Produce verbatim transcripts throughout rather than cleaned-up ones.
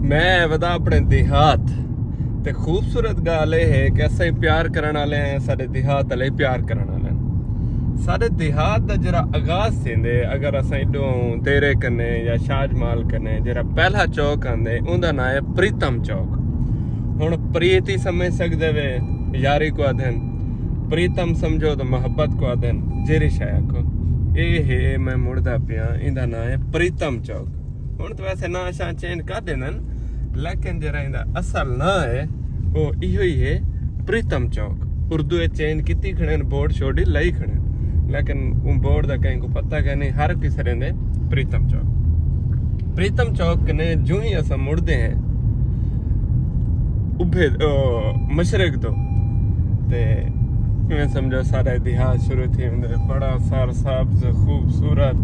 میں ودا اپݨے دیہات۔ تے خوبصورت ڳالھ اے ہے کہ اساں پیار کرݨ والے ہیں، ساݙے دیہات والے پیار کرݨ والے ہیں۔ ساݙے دیہات دا جڑا آغاز تھیندے، اگر اساں ایݙوں دیرے کنے یا شاہ جمال کنے جڑا پہلا چوک آندے، اوندا ناں ہے پریتم چوک۔ ہݨ پریت ہی سمجھ سڳدے وے، یاری کو آدھن۔ پریتم سمجھو تو محبت کو آدھن، جیری شے آکھو۔ اے ہے، میں مڑدا پیاں، ایندا ناں ہے پریتم چوک۔ ہݨ تو ویسے ناں شاں چینج کر ݙیندن، لیکن جیڑھا ایندا اصل ناں ہے، او ایہو ہی ہے، پریتم چوک۔ اردو اچ چینج کیتی کھڑے ہن، بورڈ شورڈ ہی لائی کھڑے ہن، لیکن اوں بورڈ دا کہیں کوں پتہ کائنی، ہر کسے ݙیندے پریتم چوک۔ پریتم چوک کنے جوں ہی اساں مڑدے ہیں، ابھے، او، مشرق تو، تے ایویں سمجھو سارا دیہات شروع تھی ویندے۔ بڑا سر سبز، خوبصورت،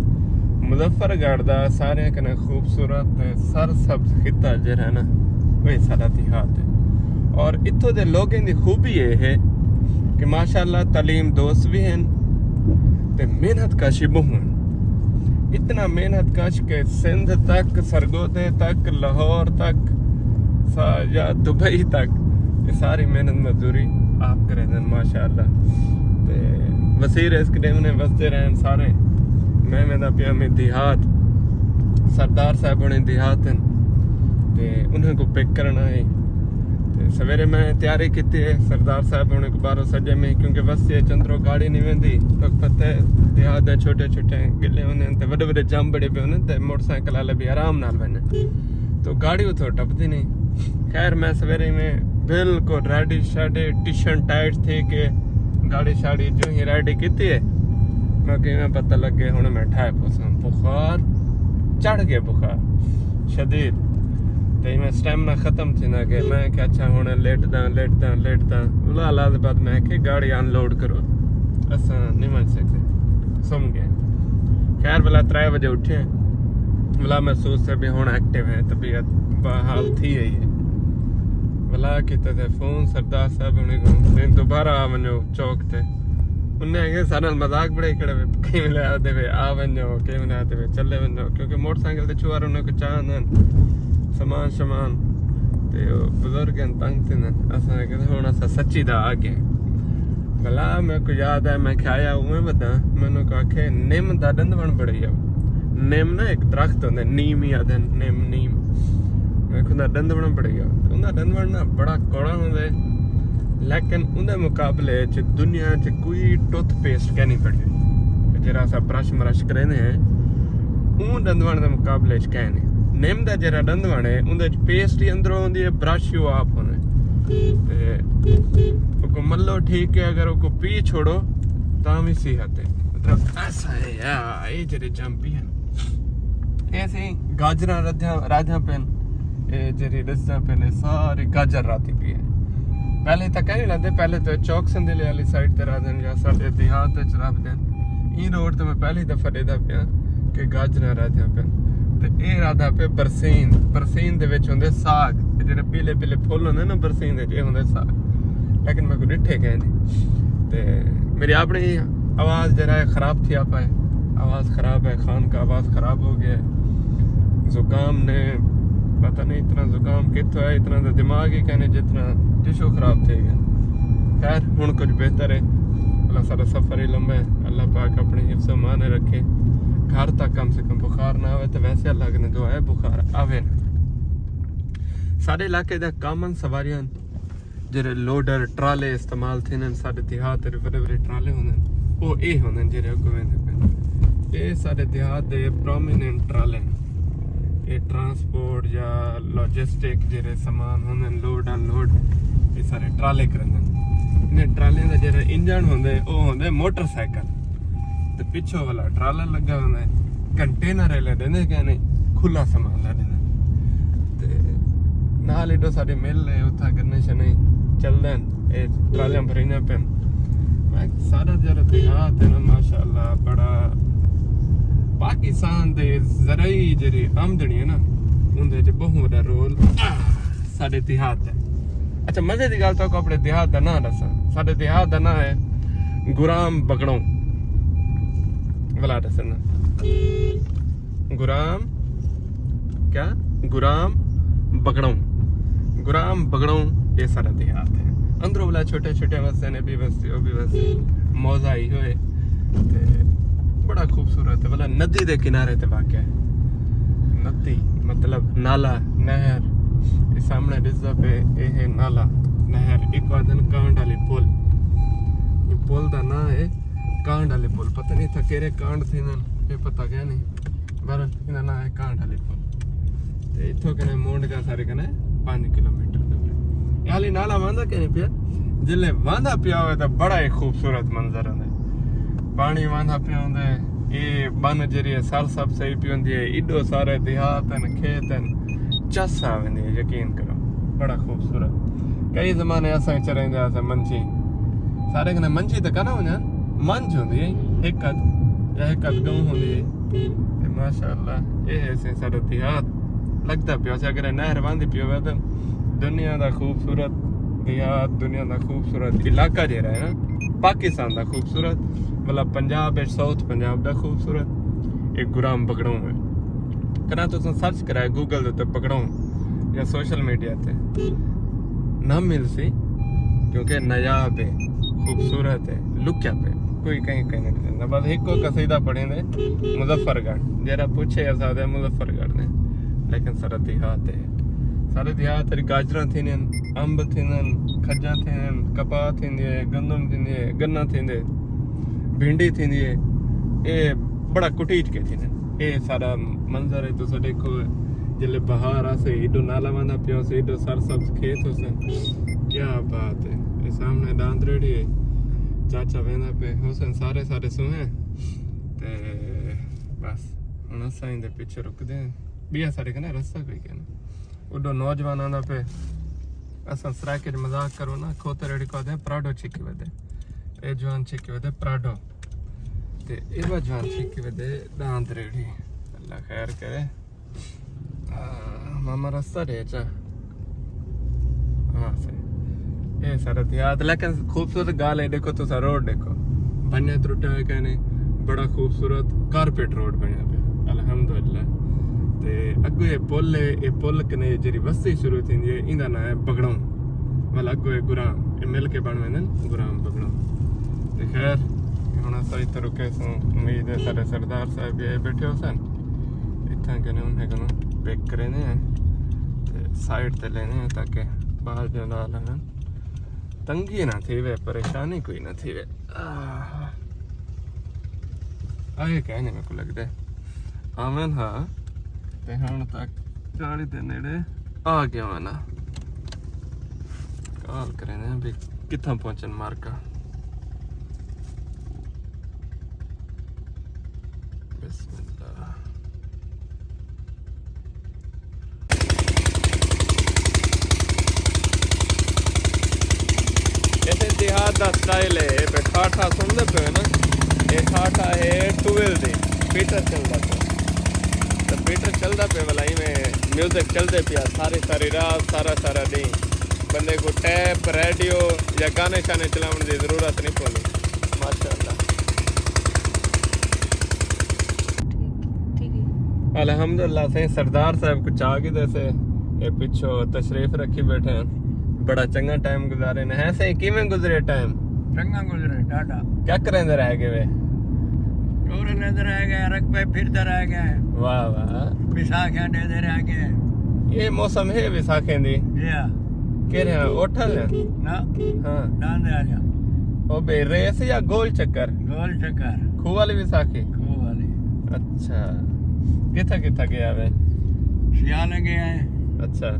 مظفر گڑھ دا سارے کنے خوبصورت تے سر سبز خطہ جیڑھا ہے نا، وہی سارا دیہات ہے۔ اور اتھوں دے لوگیں دی خوبی اے ہے کہ ماشاءاللہ تعلیم دوست بھی ہیں تے محنت کش ہی بہوں ہیں۔ اتنا محنت کش کہ سندھ تک، سرگودھے تک، لاہور تک، سا-، یا دبئی تک، یہ ساری محنت مزدوری آپ کرے دن، ماشاءاللہ۔ تے وسیر اس کنے نے وسدے رہن سارے۔ میں ویندا پیا میں دیہات، سردار صاحب ہونے دیہات ہیں، تے انہیں کو پک کرنا ہے۔ تے سویرے میں تیاری کیتی ہے، سردار صاحب ہونے کو بارو سجے میں، کیونکہ وسدے چندرو گاڑی نہیں ویندی، تو پتہ ہے دیہات دے چھوٹے چھوٹے گلے ہوندے ہن تے وݙے وݙے جم بڑے پئے ہوندے ہن تے موٹر سائیکل والے بھی آرام نال ویندے ہن۔ تو گاڑی اتھوں ٹپدی نہیں۔ خیر، میں سویرے میں بالکل ریڈی شیڈی، ٹیشن ٹائٹ تھی کے گاڑی شاڑی جو ہی ریڈی کیتی ہے، میں کہ میں پتہ لگے ہݨ میں ٹھائے پوساں، بخار چڑھ گئے، بخار شدید۔ تے میں سٹیمنا ختم تھیندا گئے۔ میں کہ اچھا ہݨ لیٹداں، لیٹداں، لیٹداں۔ ولا لا دے بعد میں کہ گاڑی ان لوڈ کرو، اساں نہیں ونڄ سڳدے، سم گئے۔ خیر، ولا ترے وجے اٹھے، ولا محسوس تھے بھی ہݨ ایکٹیو ہے، طبیعت بحال تھی آئی ہے۔ ولا کیتے تے فون سردار صاحب ہونے کو، "تیں دوبارہ آ ونڄو چوک تے۔" انہیں آکھیا، سارے نال مذاق بڑے کھڑے وے، کہیں ویلے آدھے وے، "آ ونڄو"، کہیں ویلے آدھے وے، "چلے ونڄو"، کیونکہ موٹر سائیکل تے چھوار انہیں کو چاہندن، سامان شمان، تے او بزرگ ہیں، تنگ تھیندن۔ اساں آکھیا، ہݨ اساں سچی دا آ گئے۔ بھلا میرے کو یاد ہے، میں کھایا اوویں ودا، میں انہاں کو آکھے، "نیم دا ݙندوݨ بڑے آ۔" نیم نا ایک درخت ہوندا ہے، نیم ہی آدھے، نیم، نیم۔ میں آکھیا، "اوندا ݙندوݨ بڑے آ۔" اوندا ݙندوݨ نا بڑا کوڑا ہوندا ہے، لیکن اوندے مقابلے وچ دنیا وچ کوئی ٹوتھ پیسٹ کائنی بݨی ہوئی۔ جیڑھا اساں برش مرش کریندے ہیں، اوں ݙندوݨ دے مقابلے وچ کائنی۔ نیم دا جیڑھا ݙندوݨ ہے، اوندے وچ پیسٹ ہی اندروں ہوندی ہے، برش ہی او آپ ہوندے۔ تے اوکوں ملو ٹھیک ہے، اگر اوکوں پی چھوڑو تاں وی صحت ہے۔ مطلب ایسا ہے یار، اے جیڑھے جم پی ہن۔ اے سی گاجراں ردھیاں، رادھیاں پن، اے جیڑھی ݙسدیاں پن، اے ساری گاجر رادھی پی ہے۔ پہلے تاں کہیں لندے، پہلے تے چوک سندیلے والی سائیڈ تے رادھن یا ساݙے دیہات وچ رادھن۔ ایں روڈ تے میں پہلی دفعہ ݙیہدا پیاں کہ گاجراں رادھیاں پن۔ تے اے رادھا پے برسین، برسین دے وچ ہوندے ساگ، اے جیڑھے پیلے پیلے پھل ہوندے نا برسین دے، اے ہوندے ساگ۔ لیکن میں کو ݙٹھے کہیں نہیں۔ تے میری اپݨی آواز جیڑھا ہے خراب تھیا پئے، آواز خراب ہے، خان کا آواز خراب ہو گیا ہے۔ زکام نے پتہ نہیں اتنا زکام کتھوں ہے، اتنا دا دماغ ہی کہنے جتنا ٹشو خراب تھی گیا۔ خیر، ہݨ کچھ بہتر ہے۔ اللہ سارا سفر ہی لمبا ہے، اللہ پاک اپݨی حفظ و امان رکھے، گھر تک کم سے کم بخار نہ آوے۔ تو ویسے اللہ کنے دعا ہے بخار آوے نا۔ ساݙے علاقے دا کامن سواریاں جیڑھے لوڈر ٹرالے استعمال تھیندن، ساݙے دیہات وچ وݙے وݙے ٹرالے ہوندن، او اے ہوندن جیڑھے اڳوں ویندے پن۔ اے ساݙے دیہات دے پرومیننٹ ٹرالے ہن۔ اے ٹرانسپورٹ یا لاجسٹک جیڑھے سامان ہوندن، لوڈ ان لوڈ، اے سارے ٹرالے کریندن۔ انہیں ٹرالیں دا جیڑھا انجن ہوندے، او ہوندے موٹر سائیکل۔ تے پچھوں والا ٹرالا لگا ہوندا ہے، کنٹینر ایلے ݙیندے کائنی، کھلا سامان لا ݙیندے۔ تے نال ایڈو ساݙی مل ہے، اتھاں گنے شنے چلدن، اے ٹرالیاں بھریندیاں پن۔ میں سارا جیڑھا دیہات ہے نا، ماشاءاللہ، بڑا پاکستان دے زرعی جیڑھی آمدنی ہے نا، اوندے وچ بہوں وݙا رول ساݙے دیہات ہے۔ اچھا، مزے دی ڳالھ، تہاکوں اپݨے دیہات دا ناں ݙساں۔ ساݙے دیہات دا ناں ہے گرام بگڑوں۔ ولا ݙسنا۔ گرام، کیا؟ گرام بگڑاؤں، گرام بگڑاؤں، یہ سارا دیہات ہے۔ اندروں والا چھوٹے چھوٹے وسے نے، بھی وسے، وہ بھی وسے، موزہ ہی ہوئے۔ تے بڑا خوبصورت ہے، والا ندی دے کنارے تے واقع ہے۔ ندی مطلب نالا، نہر۔ یہ سامنے ڈسدا پہ، یہ ہے نالا، نہر۔ ایک آدھن کانڈ والی پل، یہ پل دا نام ہے کانڈ والے پل۔ پتہ نہیں تھا کیرے کانڈ تھے، یہ پتہ کیا نہیں، بہرحال انہاں ناں ہے کانڈ والے پل۔ تے اتھوں کنے مونڈ کا سارے کنے پانچ کلومیٹر دور ہے۔ یہ حالی نالا واندا کہیں پیا، جلے واندا پیا ہوئے تو بڑا ہی خوبصورت منظر ہوندے۔ پانی واندا پیا ہوندے، یہ بن جیڑی ہے سر سب صحیح پی ہوندی ہے، ایڈو سارے دیہات ہیں، کھیت ہیں، چس آ ویندی ہے، یقین کرو، بڑا خوبصورت۔ کئی زمانے اساں چریندے اساں منجھی، سارے کنے منجھی تے کنا ونجن، منجھ ہوندی ہے، ایک اد یا ایک اد گاؤں ہوندی ہے۔ تے ماشاءاللہ، اے ہے سیں ساڈا دیہات۔ لگدا پیا سی اگر اے نہر واندی پئی ہووے تے دنیا دا خوبصورت دیہات، دنیا دا خوبصورت علاقہ جیڑا ہے نا، پاکستان دا خوبصورت، مطلب پنجاب ہے، ساؤتھ پنجاب دا خوبصورت، اے گرام بگڑوں ہے۔ کنا تساں سرچ کرائے گوگل تے بگڑوں یا سوشل میڈیا تے، نہ مل سی، کیونکہ نایاب ہے، خوبصورت ہے، لکیا پہ، کوئی کہیں کہیں نہیں ڈسندا۔ بس ایک کو قصیدہ پڑھیں دے، مظفر گڑھ، جیڑا پوچھے اساں دے مظفر گڑھ نے، لیکن سرحدی ہاتھ ہے۔ سرحدی ہاتھ تیری گاجراں تھینن، امب تھینن، کھجاں تھینن، کپاہ تھیندی ہے، گندم تھیندی ہے، گنا تھیندے، بھنڈی تھیندی ہے۔ اے بڑا کٹیج کے تھیندے۔ اے سارا منظر ہے، تساں ڈیکھو، جلے بہار آسے، ایڈو نالا واندا پیا ہوسے، ایڈو سر سبز کھیت ہوسن۔ کیا بات ہے۔ اے سامنے ڈاند ریڑھی ہے، چاچا ویندا پے ہوسن، سارے سارے سوہیں۔ تے بس، ہن اساں ایندے پیچھے رکدے ہیں۔ ٻیا ساݙے کنے رستہ کوئی کائنی۔ اݙو نوجوان آندا پئے، اساں سرائیکی اچ مذاق کروں نا، کھوتے ریڑھی کوں آہدے ہیں پراڈو چھکی ودے۔ اے جوان چھکی ودے پراڈو۔ تے ایہ وا جوان چھکی ودے ݙاند ریڑھی۔ اللہ خیر کرے۔ آ، ماما رستہ ݙے چا۔ ہاں، صحیح۔ اے سارا دیہات، لیکن خوبصورت ڳالھ ہے، ݙیکھو تساں روڈ ݙیکھو۔ بݨیا ترٹا ہے کائنی، بڑا خوبصورت کارپیٹ روڈ بݨیا پیا، الحمدللہ۔ تے اڳوں اے پل ہے، اے پل کنے جیڑھی وستی شروع تھیندی ہے، ایندا ناں ہے بگڑوں۔ ول اڳوں اے گرام، اے مل کے بݨ ویندن گرام بگڑوں۔ تے خیر، ہݨ اساں اتھاں رکے سوں، امید ہے ساݙے سردار صاحب بھی آئے بیٹھے ہوسن۔ اتھاں کنے انہیں کنوں پک کریندے ہیں تے سائیڈ تے لیندے ہیں تاکہ ٻاہر جو لال ہیں تنگی نہ تھیوے، پریشانی کوئی نہ تھیوے۔ آہ۔ آئے کائنی میکوں لڳدے۔ آون ہا تے ہݨ تک چالیہہ دے نیڑے آ ڳیا ہونا۔ کال کریندے ہیں بھی کتھاں پہنچن مارکا۔ بسم اللہ۔ ایسے دیہات دا سٹائل ہے، پہ ٹھاٹھا سݨدے پئے ہو نا، اے ٹھاٹھا ہے ٹویل دی، پیٹر چلدا پیا۔ تے پیٹر چلدا پیا، ولا ایویں میوزک چلدے پیا، ساری ساری رات، سارا سارا ݙینہہ۔ بندے کوں ٹیپ، ریڈیو یا گانے شانے چلاوݨ دی ضرورت نہیں پوندی۔ ماشاءاللہ۔ ٹھیک، ٹھیک ہے۔ الحمدللہ سائیں، سردار صاحب کوں چا گھدے سے، اے پچھوں تشریف رکھی بیٹھے ہیں۔ بڑا چنگا ٹائم گزارے نے۔ ہیں سائیں، کیویں گزرے ٹائم؟ چنگا گزرے، ݙاڈھا۔ کیا کریندے رہ ڳئے وے؟ ٹورے لیندے رہ ڳئے، رکھ پئے پھردے رہ ڳئے۔ واہ واہ۔ وساخیاں ݙیندے رہ ڳئے۔ اے موسم ہے وساخیں دی؟ جی ہاں۔ کیڑھے ہیں؟ اوٹھل ہیں؟ نہ۔ ہاں۔ ݙاندے آلیاں۔ او بے ریس یا گول چکر؟ گول چکر۔ کھوہ والی وساخی؟ کھوہ والی۔ اچھا۔ کتھاں کتھاں ڳیا وے؟ سیالے ڳیا ہیں۔ اچھا۔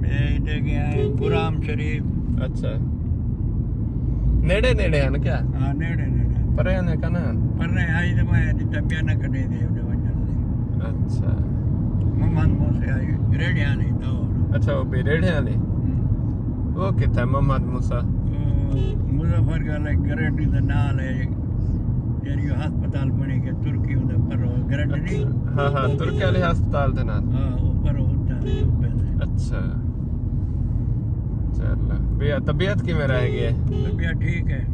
ٻئے ایݙے ڳیا ہیں، گرام شریف۔ اچھا۔ نیڑے نیڑے ہیں کیا؟ ہاں، نیڑے نیڑے۔ پرے ہیں کہ نہ؟ پرے آئی تے میں ݙتا پیا نہ کݙے دے اوݙے ونڄݨ دے۔ اچھا۔ محمد موسیٰ آئی، ریڑھیاں والی دور۔ اچھا، وہ بھی ریڑھیاں والی؟ ہوں۔ وہ کتھا ہے محمد موسیٰ؟ وہ مظفر گڑھ گریٹری دے نال ہے، جیڑھی ہسپتال بݨی کہ ترکی اوندا پرو، گریٹری نہیں؟ اچھا، ہاں، ہاں، ترکی والے ہسپتال دے نال۔ ہاں، وہ پرو اتھا ہے، جو پہلے۔ اچھا۔ چلو۔ بیا، طبیعت کیویں رہ ڳئی ہے؟ طبیعت ٹھیک ہے۔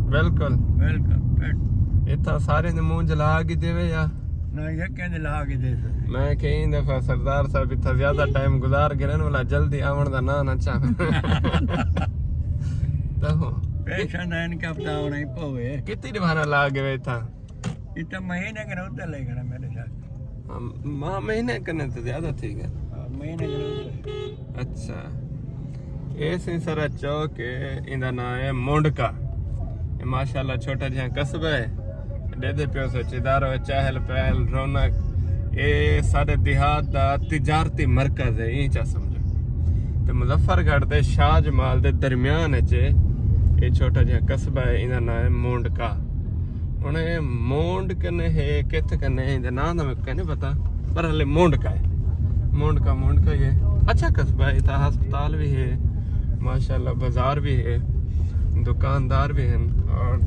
بالکل۔ بالکل، فٹ۔ اتھاں سارے دے منہ جلا گھدے وے یا؟ نہ، یکیں دے لا کے دے سکدے۔ میں کئی دفعہ سردار صاحب اتھا زیادہ ٹائم گزار گرن والا، جلدی آون دا ناں نہ چاہن۔ تو پیشن دا ان کا پتا ہونا ہی پوے۔ کتی دوبارہ لا گئے اتھا؟ اتھا مہینے کے نوتے لے گنا میرے ساتھ۔ ہاں، ماہ مہینے کنے تو زیادہ تھی گئے۔ ہاں، مہینے کے نوتے۔ اچھا، اے سئیں سارا چوک ہے، ایندا ناں ہے مونڈکا۔ اے ماشاءاللہ چھوٹا جیہاں قصبہ ہے۔ ݙیہدے پیو سو چدارو، چہل پہل، رونق۔ اے ساݙے دیہات دا تجارتی مرکز ہے، ایں چا سمجھو۔ تے مظفر گڑھ تے شاہ جمال دے درمیان اچ اے چھوٹا جیہاں قصبہ ہے، ایندا ناں ہے مونڈکا۔ ہݨ اے مونڈ کنے ہے، کتھ کنے ہے، ایندے ناں دا میکوں کائنی پتہ، پر ہلے مونڈکا ہے۔ مونڈکا، مونڈکا ہی ہے۔ اچھا قصبہ ہے، اتھا ہسپتال بھی ہے، ماشاءاللہ بازار بھی ہے، دکاندار بھی ہیں، اور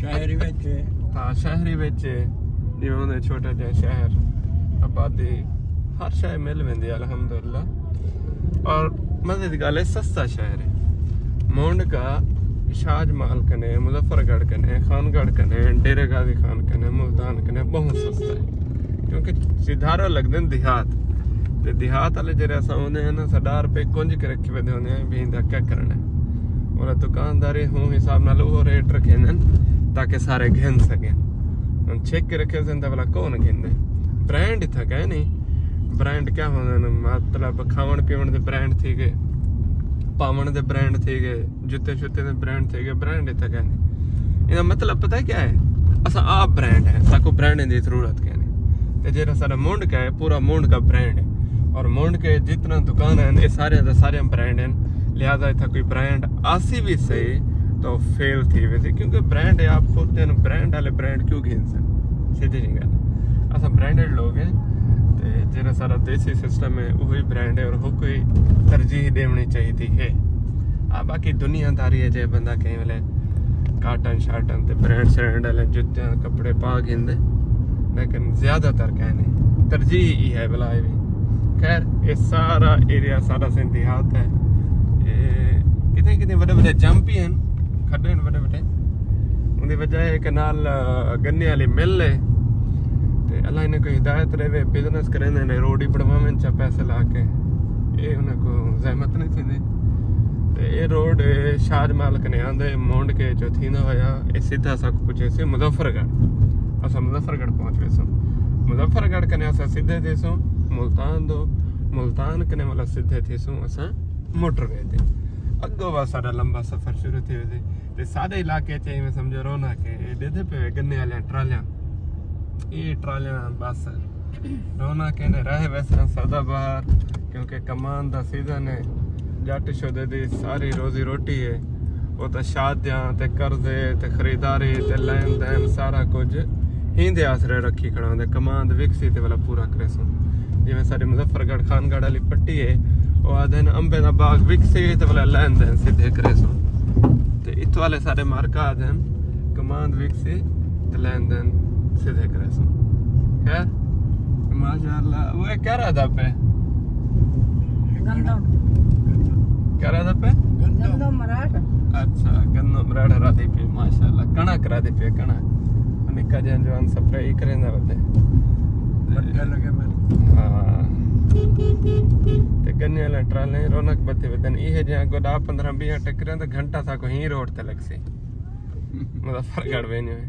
شہری وچ ہے۔ ہاں، شہری وچ ہے، جیویں ہوندے چھوٹا جیہا شہر، آبادی، ہر شے مل ویندی ہے الحمدللہ۔ اور مزے دی ڳالھ ہے، سستا شہر ہے۔ مونڈکا شاہ جمال کنے، مظفر گڑھ کنے، خان گڑھ کنے، ڈیرہ غازی خان کنے، ملتان کنے بہت سستا ہے، کیونکہ سدھارو لڳدن دیہات۔ تے دیہات والے جیڑھے اساں ہوندے ہیں نا، ساݙا روپے کنج کے رکھی ودے ہوندے ہیں، بھی ایندا کیا کرنا ہے۔ اور دکانداری ہوں حساب نال وہ ریٹ رکھیندن تاکہ سارے گھن سکن۔ ہݨ چھک کے رکھیسن تاں بھلا کون گھندے؟ برانڈ اتھاں کائنی۔ برانڈ کیا ہوندے نے؟ مطلب کھاوݨ پیوݨ دے برانڈ تھی ڳئے، پاوݨ دے برانڈ تھی ڳئے، جتے شتے دے برانڈ تھی ڳئے، برانڈ اتھاں کائنی۔ ایندا مطلب پتہ کیا ہے؟ اساں آپ برانڈ ہیں، ساکوں برانڈ دی ضرورت کائنی۔ تے جیڑھا ساݙا مونڈکا ہے، پورا مونڈکا برانڈ ہے۔ اور مونڈکے جتنا دکان ہیں، اے سارے دے سارے برانڈ ہیں۔ لہذا اتھاں کوئی برانڈ آسی بھی صحیح تو فیل تھی ویسی، کیونکہ برانڈ ہے، آپ خود دن برانڈ والے برانڈ کیوں گھن سن؟ سیدھی جی گل۔ اساں برانڈڈ لوگ ہیں، تے جیڑھا سارا دیسی سسٹم ہے، وہی برانڈ ہے، اور وہ کوئی ترجیح ݙیوݨی چاہیدی ہے۔ آ، باقی دنیا داری ہے، جے بندہ کہیں ویلے کاٹن شاٹن تے برانڈ سرانڈ والے جتیاں کپڑے پا گھندے، لیکن زیادہ تر کائنی۔ ترجیح ای ہے بھلا اے بھی۔ خیر، اے سارا ایریا ساݙا سئیں دیہات ہے۔ اے کتھے کتھے وݙے وݙے جمپ ہی ہیں، کھڈے ہیں وݙے وݙے۔ اوندی وجہ ہے کہ نال، آ، گنے والی مل ہے۔ تے اللہ انہیں کو ہدایت رہے، بزنس کریندے نے، روڈ ہی بݨواوݨ چا پیسے لا کے۔ اے انہیں کو زحمت نہیں تھیندی۔ تے اے روڈ شاہ جمال کنے آندے، مونڈکے چو تھیندا ہویا، اے سیدھا ساکوں پڄیسی مظفر گڑھ۔ اساں مظفر گڑھ پہنچ ویسوں۔ مظفر گڑھ کنے اساں سیدھے تھیسوں ملتان دو، ملتان کنے والا سیدھے تھیسوں اساں موٹر وے تے۔ اڳوں وا ساݙا لمبا سفر شروع تھی ویسی۔ تے ساݙے علاقے چ ایویں سمجھو رونق ہے، اے ݙیہدے پئے گنے والیاں ٹرالیاں، اے ٹرالیاں بس رونق ہے۔ راہ ویسے سدا بہار، کیونکہ کمان دا سیزن ہے، جٹ شدے دی ساری روزی روٹی ہے۔ او تاں شادیاں تے قرضے تے خریداری تے لین دین سارا کجھ ہیندے آسرے رکھی کھڑا ہوندے۔ کمان وکسی تے ولا پورا کریسوں۔ جیویں ساݙے مظفر گڑھ خان گڑھ والی پٹی ہے، او آہدن امبے دا باغ وکسی تے ولا لین دین سیدھے کریسوں۔ تے اتھوں والے سارے مارکا آہدن کماند وکسی تے لین دین سیدھے کریسوں۔ خیر، ماشاءاللہ۔ وہ کیا رہدا پے؟ گندم۔ کیا رہدا پے؟ گندم مراٹ۔ اچھا، گندم مراٹ رہدی پی، ماشاءاللہ۔ کݨک رہدی پی، کݨک۔ نکا جیہاں جوان سپرے ہی کریندا ودے۔ بٹھے لگے میں۔ ہاں۔ تے گنے والا ٹرالے رونق بتی ودن۔ ایہے جیہاں اڳوں ݙاہ پندرہ بیہاں ٹکریاں تے گھنٹہ ساکوں ہی روڈ تے لڳسی۔ مظفر گڑھ ویندے ہوئے۔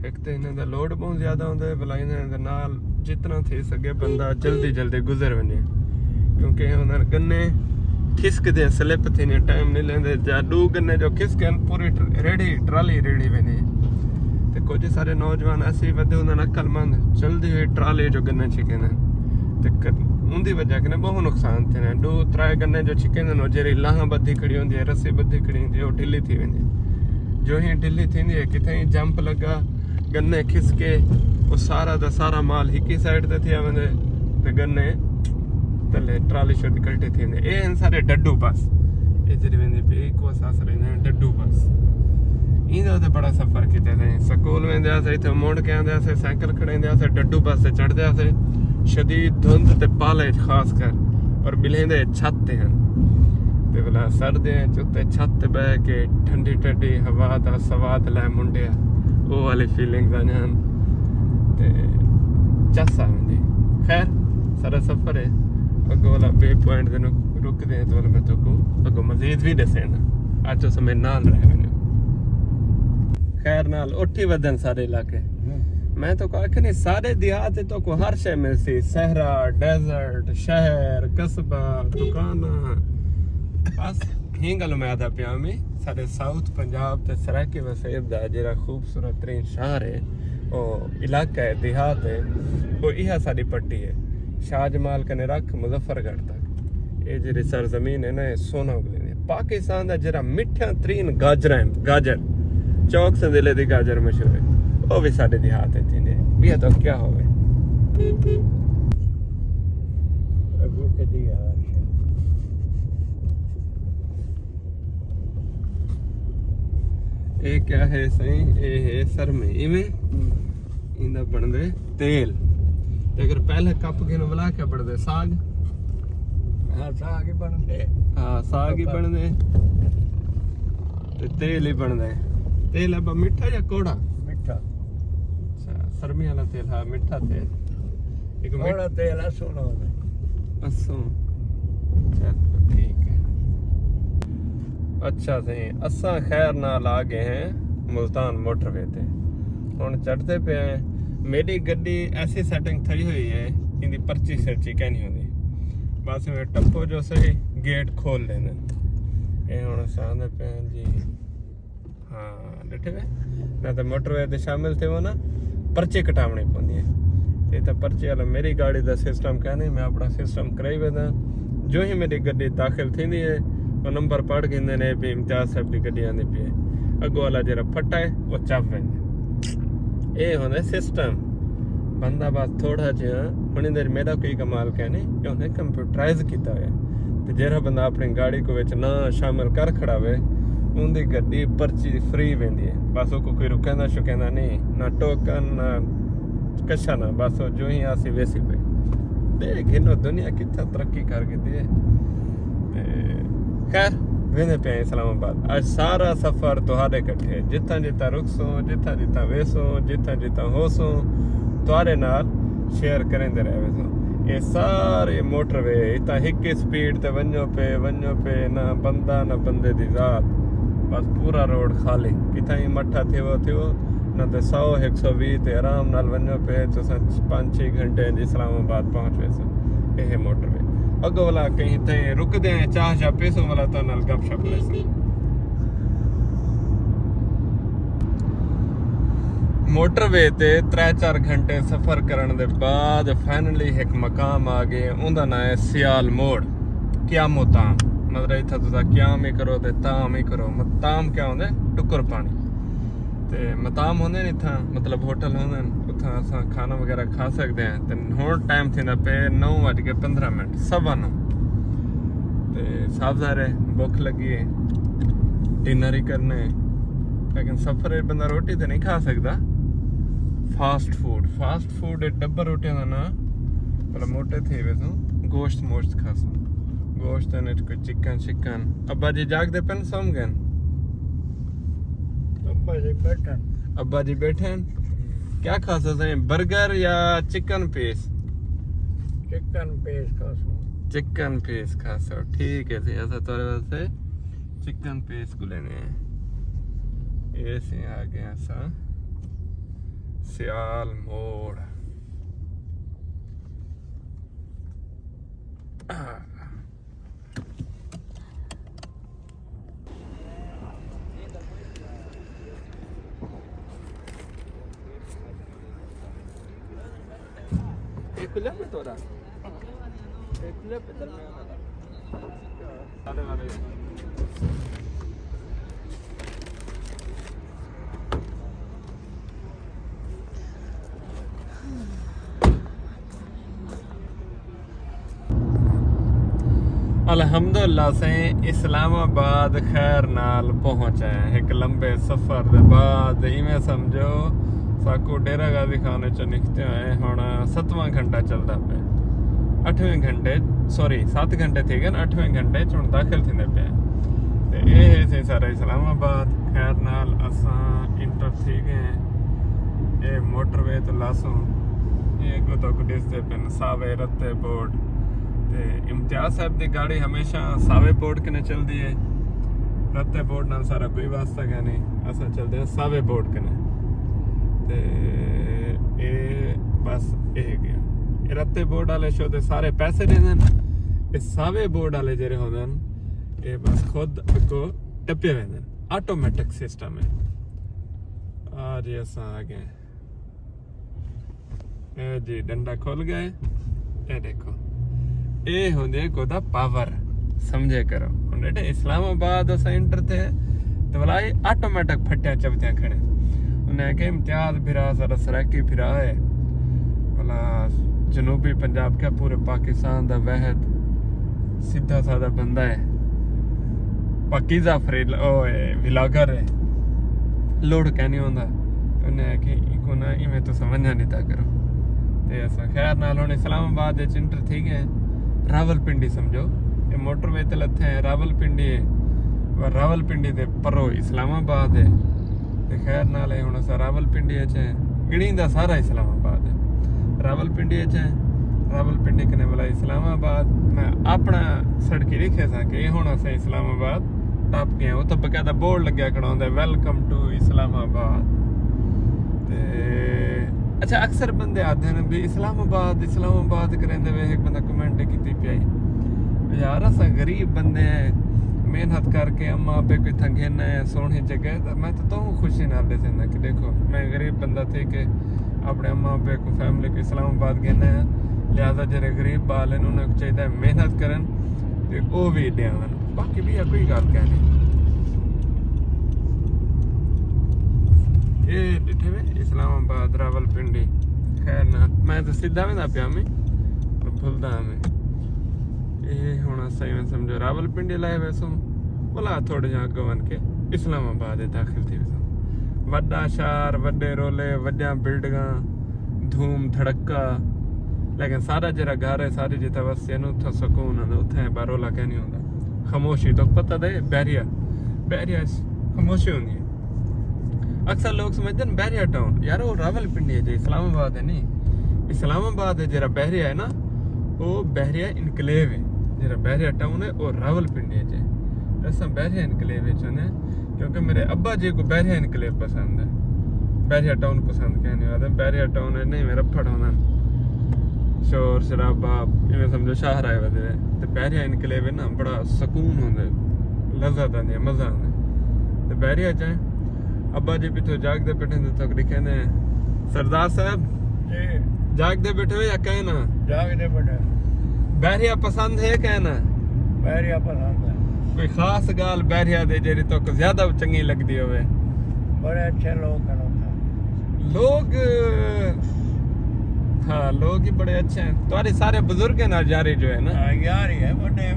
ہک تے انہاں دا لوڈ بہت زیادہ ہوندا ہے، بھلا انہاں دے نال جتنا تھی سڳے بندہ جلدی جلدی گزر ونڄے، کیونکہ انہاں گنے کھسکدے، سلپ تھیندے، ٹائم نہیں لیندے۔ جا ݙو گنے جو کھسکن، پوری ٹر-، ریڑھی، ٹرالی ریڑھی ویندی۔ تے کجھ سارے نوجوان ایسے ودے ہوندن عقل مند، چلدی ہوئی ٹرالی جو گنے چھکیندن۔ تے ک-، اوندی وجہ کنے بہت نقصان تھیندے۔ ݙو ترائے گنے جو چھکیندن، او جیڑھی لاہاں ٻدھی کھڑی ہوندی ہے، رسی ٻدھی کھڑی ہوندی ہے، او ڈھلی تھی ویندی۔ جو ہی ڈھلی تھیندی ہے، کتھے ہی جمپ لڳا، گنے کھسکے، او سارا دا سارا مال ہکی سائیڈ تے تھیا ویندے، تے گنے تلے ٹرالی شو دی کلٹی تھیندے۔ اے ہن سارے ڈڈو بس۔ اے جیڑھی ویندی پئی، کو ساس رہندے ہیں ڈڈو بس۔ ایندا تے بڑا سفر کیتے ہیں۔ سکول ویندے ہاسے، اتھے مڑ کے آندے ہاسے، سائیکل کھڑیندے ہاسے، ڈڈو بس تے چڑھدے ہاسے۔ شدید دھند تے پالے اچ خاص کر، اور ٻلھیندے چھت تے ہن۔ تے ولا سردیاں اچ اتے چھت تے ٻہہ کے ٹھنڈی ٹھنڈی ہوا دا سواد لے منڈیا۔ او والی فیلنگز آندیاں ہن۔ چس آوندی۔ خیر، سارا سفر ہے۔ اگوں والا بے پوائنٹ دے نوں رکدے ہیں تو میں تو کو اگوں مزید بھی ݙسیندا۔ اچ تساں میرے نال رہ ونڄو۔ خیر نال اٹھی ودن سارے علاقے۔ میں تو کو آکھے نہیں، سارے دیہات تو کو ہر شے ملسی، صحرا، ڈیزرٹ، شہر، قصبہ، دکاناں۔ بس ہی گل میں آدھا پیا میں سارے ساؤتھ پنجاب تے سرائیکی وسیب دا جڑا خوبصورت ترین شہر ہے، او علاقہ ہے، دیہات ہے، او ایہا ساݙی پٹی ہے۔ شاہ جمال کنے رکھ مظفر گڑھ تک۔ اے جڑی سرزمین ہے نا، اے سونا اگلے نے۔ پاکستان دا جڑا مٹھا ترین گاجر ہے، گاجر، چوک سندیلے دی گاجر مشہور ہے، او بھی ساݙے دیہات ہے تھیندے۔ ٻیا تو کیا ہوے؟ اڳوں کݙی آ شے۔ اے کیا ہے سائیں؟ اے ہے سرمے، ایویں؟ ہوں۔ ایندا بݨدے تیل۔ تے اگر پہلے کپ گھن ولا کے بݨدے ساڳ۔ ہاں، ساڳ ہی بݨدے۔ ہاں، ساڳ ہی بݨدے۔ تے تیل ہی بݨدے۔ تیل ابا مٹھا یا کوڑا؟ مٹھا۔ اچھا، سرمی والا تیل، ہاں، مٹھا تیل۔ ایک مٹ-، کوڑا تیل اسوں نہ ہوندے۔ اسوں۔ چلو، ٹھیک ہے۔ اچھا سائیں، اساں خیر نال آ ڳئے ہیں ملتان موٹر وے تے۔ ہݨ چڑھدے پئے ہیں۔ میݙی گݙی ایسی سیٹنگ تھئی ہوئی ہے، ایندی پرچی شرچی کائنی ہوندی۔ بس میں ٹپو جو صحیح، گیٹ کھول لیندے۔ اے ہݨ اساں آندے پئے ہیں جی۔ ہاں، ݙٹھے وے؟ نہ تے موٹر وے تے شامل تھیوو نا، پرچی کٹاوݨی پوندی ہے۔ تے اتھاں پرچی والا میݙی گاڑی دا سسٹم کائنی، میں اپݨا سسٹم کرائی ویندا۔ جو ہی میݙی گݙی داخل تھیندی ہے، او نمبر پڑھ گھندے نے، بھی امتیاز صاحب دی گݙی آندی پئی ہے۔ اڳوں والا جیڑھا پھٹا ہے، او چپ ویندے۔ اے ہوندے سسٹم۔ بندہ بس تھوڑا جیہا، ہݨ ایندے وچ میݙا کوئی کمال کائنی، کہ انہیں کمپیوٹرائز کیتا ہویا۔ تے جیڑھا بندہ اپݨی گاڑی کو وچ نہ شامل کر کھڑا ہوئے، اوندی گݙی پرچی فری ویندی ہے۔ بس اوکوں کوئی رکیندا شکیندا نہیں، نہ ٹوکن، نہ کشا، نہ، بس او جو ہی آسی ویسی پئی۔ ݙیکھ گھنو دنیا کتھاں ترقی کر گھدی ہے۔ تے خیر، ویندے پئے ہیں اسلام آباد۔ اڄ سارا سفر تہاݙے کٹھے، جتھاں جتھاں رکسوں، جتھاں جتھاں ویسوں، جتھاں جتھاں ہوسوں، تہاݙے نال شیئر کریندے رہ ویسوں۔ اے سارے موٹر وے، اتھاں ہک سپیڈ تے ونڄو پئے، ونڄو پئے، نہ بندہ نہ بندے دی ذات، بس پورا روڈ خالی۔ کتھاں ہی مٹھا تھیوو تھیوو، نہ تے سو، ہک سو ویہہ تے آرام نال ونڄو پئے، تساں پنج چھ گھنٹے اچ اسلام آباد پہنچ ویسو۔ اے ہے موٹر وے۔ اڳوں والا کہیں تئیں رکدے ہیں، چاہ شاہ پیسوں والا تاں نال گپ شپ لیسوں۔ موٹر وے تے ترے چار گھنٹے سفر کرݨ دے بعد فائنلی ہک مقام آ ڳئے، اوندا ناں ہے سیال موڑ۔ قیام و طعام، مطلب اتھاں تساں قیام ہی کرو تے طعام ہی کرو۔ م-، طعام کیا ہوندے؟ ٹکر پاݨی۔ تے مطعم ہوندے نے اتھاں، مطلب ہوٹل ہوندے نے، اتھاں اساں کھانا وغیرہ کھا سڳدے ہیں۔ تے ہݨ ٹائم تھیندا پئے نو وڄ کے پندرہ منٹ، سوا نو۔ تے صاف ظاہر ہے بھکھ لڳی ہے، ڈنر ہی کرنا ہے، لیکن سفر وچ بندہ روٹی تے نہیں کھا سڳدا۔ فاسٹ فوڈ، فاسٹ فوڈ ڈبہ روٹیاں دا ناں، پر موٹے تھئی ویسوں، گوشت موشت کھاسوں۔ گوشت نے کوئی چکن شکن۔ ابا جی جاڳدے پن، سم ڳئن؟ ابا جی ٻیٹھن۔ ابا جی ٻیٹھن۔ کیا کھاسو سائیں، برگر یا چکن پیس؟ چکن پیس کھاسوں۔ چکن پیس کھاسو، ٹھیک ہے سائیں، اساں تہاݙے واسطے چکن پیس گھلینے ہیں۔ اے سائیں آ ڳئے اساں سیال موڑ۔ اے کھلا پہ توڑا۔ اے کھلا پہ درمیان والا۔ الحمدللہ سائیں، اسلام آباد خیر نال پہنچ آئے ہیں۔ ہک لمبے سفر دے بعد، ایویں سمجھو ساکو ڈیرہ غازی خان چوں نکتے ہوئے ہݨ ستواں گھنٹہ چلدا پئے۔ اٹھویں گھنٹے، سوری، ست گھنٹے تھی ڳئے، اٹھویں گھنٹے چ ہݨ داخل تھیندے پئے۔ تے اے ہے سائیں سارا اسلام آباد۔ خیر نال اساں انٹر تھی ڳئے ہیں۔ اے موٹر وے تو لاسوں۔ اے اگوں تہاکوں ݙسدے پن ساوے رتے بورڈ۔ تے امتیاز صاحب دی گاڑی ہمیشہ ساوے بورڈ کنے چلدی ہے۔ رتے بورڈ نال سارا کوئی واسطہ کائنی، اساں چلدے ہیں ساوے بورڈ کنے۔ تے اے بس اے گیا۔ اے رتے بورڈ والے شو دے سارے پیسے ݙیندن۔ اے ساوے بورڈ والے جڑے ہوندن، اے بس خود اگوں ٹپے ویندن۔ آٹومیٹک سسٹم ہے۔ آ جی اساں آ گئے۔ اے جی ݙنڈا کھل ڳئے۔ اے ݙیکھو، اے ہوندے کو دا پاور، سمجھے کرو۔ ہݨ ݙیٹھے اسلام آباد اساں انٹر تھئے تے ولا اے آٹومیٹک پھٹیاں چبتیاں کھڑے۔ انہیں آکھیا امتیاز بھرا سارا سرائیکی بھرا ہے، ولا جنوبی پنجاب کیا پورے پاکستان دا واحد سیدھا سادہ بندہ ہے، پاکیزہ فریل او ہے، ولاگر ہے، لوڑ کائنی ہوندا۔ انہیں آکھیا ایکوں نہ ایویں تساں ونڄا ݙتا کرو۔ تے اساں خیر نال ہݨ اسلام آباد وچ انٹر تھی ڳئے ہیں۔ راول پنڈی سمجھو، اے موٹر وے تے لتھے ہیں، راول پنڈی ہے، ور راول پنڈی دے پرو اسلام آباد ہے۔ تے خیر نال ہے ہݨ اساں راول پنڈی وچ ہیں، ڳݨیندا سارا اسلام آباد ہے۔ راول پنڈی وچ ہیں، راول پنڈی کنے ولا اسلام آباد۔ میں اپݨا سڑکی لکھے ساں کہ ہݨ اساں اسلام آباد ٹپ ڳئے ہیں۔ اتھاں باقاعدہ بورڈ لڳیا کھڑا ہوندا ہے، ویلکم ٹو اسلام آباد۔ تے اچھا، اکثر بندے آندے ہیں بھی اسلام آباد، اسلام آباد کریندے وے۔ ہک بندہ کمنٹ کیتی پیا ہے، یار اساں غریب بندے ہیں، محنت کر کے اماں ابے کوں اتھاں گھن آئے ہیں سوہݨی جگہ۔ تے میں تو تہوں خوشی نال ݙسیندا کہ ݙیکھو میں غریب بندہ تھی کے اپݨے اماں ابے کوں، فیملی کوں اسلام آباد گھن آیا، لہذا جیڑھے غریب ٻال ہن انہاں کوں چاہیدا ہے محنت کرن تے او وی اݙے آون۔ باقی ٻیا کوئی ڳالھ کائنی۔ اے ݙٹھے وے اسلام آباد، راول پنڈی۔ خیر نہ، میں تاں سدھا ویندا پیا میں، پر بھلدا میں۔ اے ہݨ اساں ایویں سمجھو راول پنڈی لائے ویسوں، ولا تھوڑے جہاں اڳوں ونڄ کے اسلام آباد داخل تھی ویسوں۔ وݙا شہر، وݙے رولے، وݙیاں بلڈنگاں، دھوم دھڑکا، لیکن سارا جیڑھا گھر ہے، ساری جتھاں وسدے ہن، اتھاں سکون ہوندا، اتھاں بھرولا کائنی ہوندا۔ خاموشی، تہاکوں پتہ تے ہے، بحریہ، بحریہ اچ خاموشی ہوندی ہے۔ اکثر لوگ سمجھدے ہن بحریہ ٹاؤن، یار، او راول پنڈی ہے جے، اسلام آباد ہے نہیں۔ اسلام آباد ہے جیڑھا بحریہ ہے نا، او بحریہ انکلیو ہے۔ جیڑھا بحریہ ٹاؤن ہے، او راول پنڈی ہے جے۔ تے اساں بحریہ انکلیو وچ ہوندے ہیں، کیونکہ میرے ابا جی کوں بحریہ انکلیو پسند ہے۔ بحریہ ٹاؤن پسند کائنی، آہدے بحریہ ٹاؤن ہے نہیں، میرا پھڑ ہوندن، شور شرابہ، ایویں سمجھو شاہراہ ودے۔ تے بحریہ انکلیو ہے نا، بڑا سکون ہوندا ہے، لذت آندی ہے، مزہ آندا ہے۔ تے بحریہ چ ہیں، ابا جی پچھوں جاڳدے ٻیٹھے ہیں، تہاکوں ݙکھیندے ہیں۔ سردار صاحب، جی۔ جاڳدے ٻیٹھے ہو یا کائنا؟ جاڳدے ٻیٹھے۔ بحریہ پسند ہے کائنا؟ بحریہ پسند ہے۔ کوئی خاص ڳالھ بحریہ دے جیڑھی تہاکوں زیادہ چنڳی لڳدی ہووے؟ بڑے اچھے لوگ ہیں اتھاں۔ لوگ، ہاں، لوگ ہی بڑے اچھے ہیں۔ تہاݙے سارے بزرگیں نال یاری جو ہے نا؟ ہاں، یاری ہے، وݙے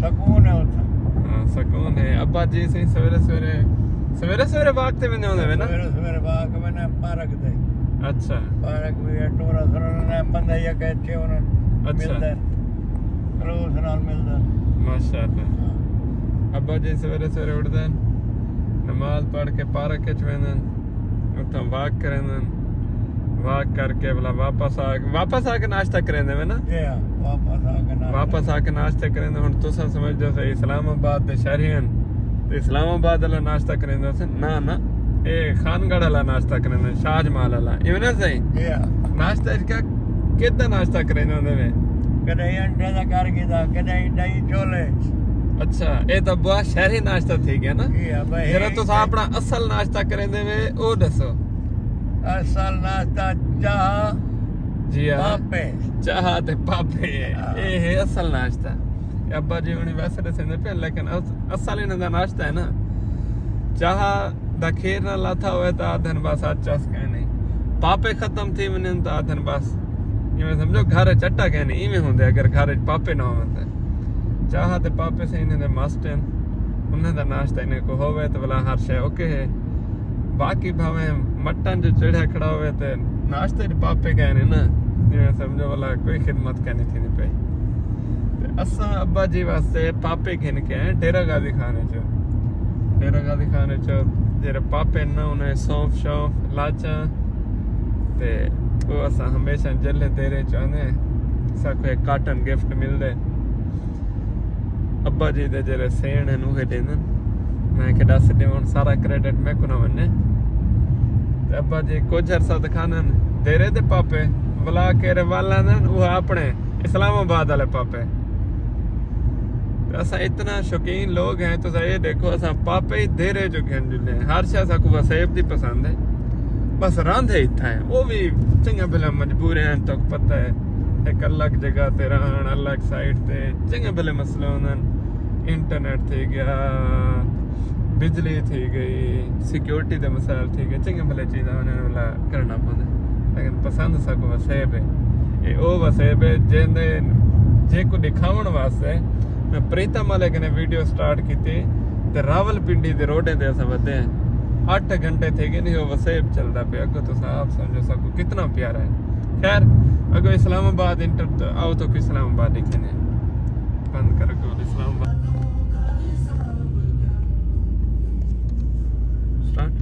سکون ہے اتھاں۔ ہاں، سکون ہے۔ ابا جی سئیں سویرے سویرے، سویرے سویرے واک تے ویندے ہوندے وے نا؟ سویرے سویرے واک ویندے پارک تے۔ اچھا۔ پارک وی ہے، ٹورا سرا نے بندہ یا کہ اچھے ہوندن، اچھا۔ ملدن۔ خلوص نال ملدن۔ ماشاءاللہ۔ ہاں۔ ابا جی سویرے سویرے اٹھدن، نماز پڑھ کے پارک وچ ویندن، اتھاں واک کریندن، واک کر کے بلا واپس آ، واپس آ کے ناشتہ کریندے وے نا؟ جی ہاں، واپس آ کے ناشتہ۔ واپس آ کے ناشتہ کریندے۔ ہݨ تساں سمجھدے ہو اسلام آباد دے شہری ہن تے اسلام آباد والا ناشتہ کریندا سے؟ نہ، نہ، اے خان گڑھ والا ناشتہ کریندا، شاہ جمال والا۔ ایویں نہ سئیں؟ جی ہاں۔ ناشتہ اچ کیا، کیدا ناشتہ کریندا ہوندے وے؟ کݙاہیں انڈے دا کر گھدا، کݙاہیں ݙہی چھولے۔ اچھا، اے تاں ٻہا شہری ناشتہ تھی ڳیا نا؟ جی ہاں، بھائی، جیڑھا تساں اپݨا اصل ناشتہ کریندے وے، او ݙسو۔ اصل ناشتہ چاہ، جی ہاں۔ پاپے۔ چاہ تے پاپے۔ ہاں۔ اے ہے اصل ناشتہ۔ اے ابا جی ہݨی ویسے ݙسیندے پئے، لیکن اص-، اصل انہاں دا ناشتہ ہے نا، چاہ دا کھیر نہ لاتھا ہوئے تاں آدھن بس اچ چس کائنی۔ پاپے ختم تھی ونڄن تاں آدھن بس، ایویں سمجھو گھر اچ اٹا کائنی، ایویں ہوندے اگر گھر اچ پاپے نہ ہوون تاں۔ چاہ تے پاپے سئیں انہاں دے مسٹ ہن، انہاں دا ناشتہ انہیں کو ہووے تے ولا ہر شے اوکے ہے۔ باقی بھاویں مٹن جو چڑھیا کھڑا ہووے تے ناشتے اچ پاپے کائنی نا، ایویں سمجھو ولا کوئی خدمت کائنی تھیندی پئی۔ تے اساں ابا جی واسطے پاپے گھن کے آئے ڈیرہ غازی خان وچ۔ ڈیرہ غازی خان وچ جیرے پاپے نا انہیں سونف شونف لاچاں، تے او اساں ہمیشہ جلے دیرے چ آندے ہیں، ساکو ایک کاٹن گفٹ ملدے۔ ابا جی دے جیرے سین ہیں اوہے ڈیندن۔ میں کہ ڈس ڈیون، سارا کریڈٹ میں کو نہ ونجے۔ تے ابا جی کچھ عرصہ دکھانن دیرے دے پاپے، ولا کے روالا دن وہ اپنے اسلام آباد والے پاپے۔ تے اساں اتنا شوقین لوگ ہیں، تساں اے ݙیکھو، اساں پاپے ہی دیرے جو گھن ݙیندے ہیں۔ ہر شے اساں کو وسیب دی پسند ہے، بس راندھے اتھاں ہیں، او وی چنگا بھلا مجبور ہیں، تہاکوں پتہ ہے، ہک الگ جگہ تے رہݨ، الگ سائٹ تے چنگے بھلے مسئلے ہوندن۔ انٹرنیٹ تھی ڳیا، بجلی تھی ڳئی، سیکیورٹی دے مسائل تھی ڳئے، چنگے بھلے چیزاں انہاں نوں کرݨا پوندا، لیکن پسند ساکوں وسیب ہے۔ اے او وسیب ہے جیندے، جیکوں ݙکھاوݨ واسطے میں پریتم والے کنے ویڈیو سٹارٹ کیتی تے راولپنڈی دے روڈیں تے اساں ودے ہیں۔ اٹھ گھنٹے تھی ڳئے نہیں، او وسیب چلدا پیا۔ اڳوں تساں آپ سمجھو ساکوں کتنا پیارا ہے۔ خیر، اڳوں اسلام آباد انٹر تے آؤ، تہاکوں اسلام آباد ݙکھیندے ہیں۔ بند کر کے اسلام آباد۔ سٹارٹ۔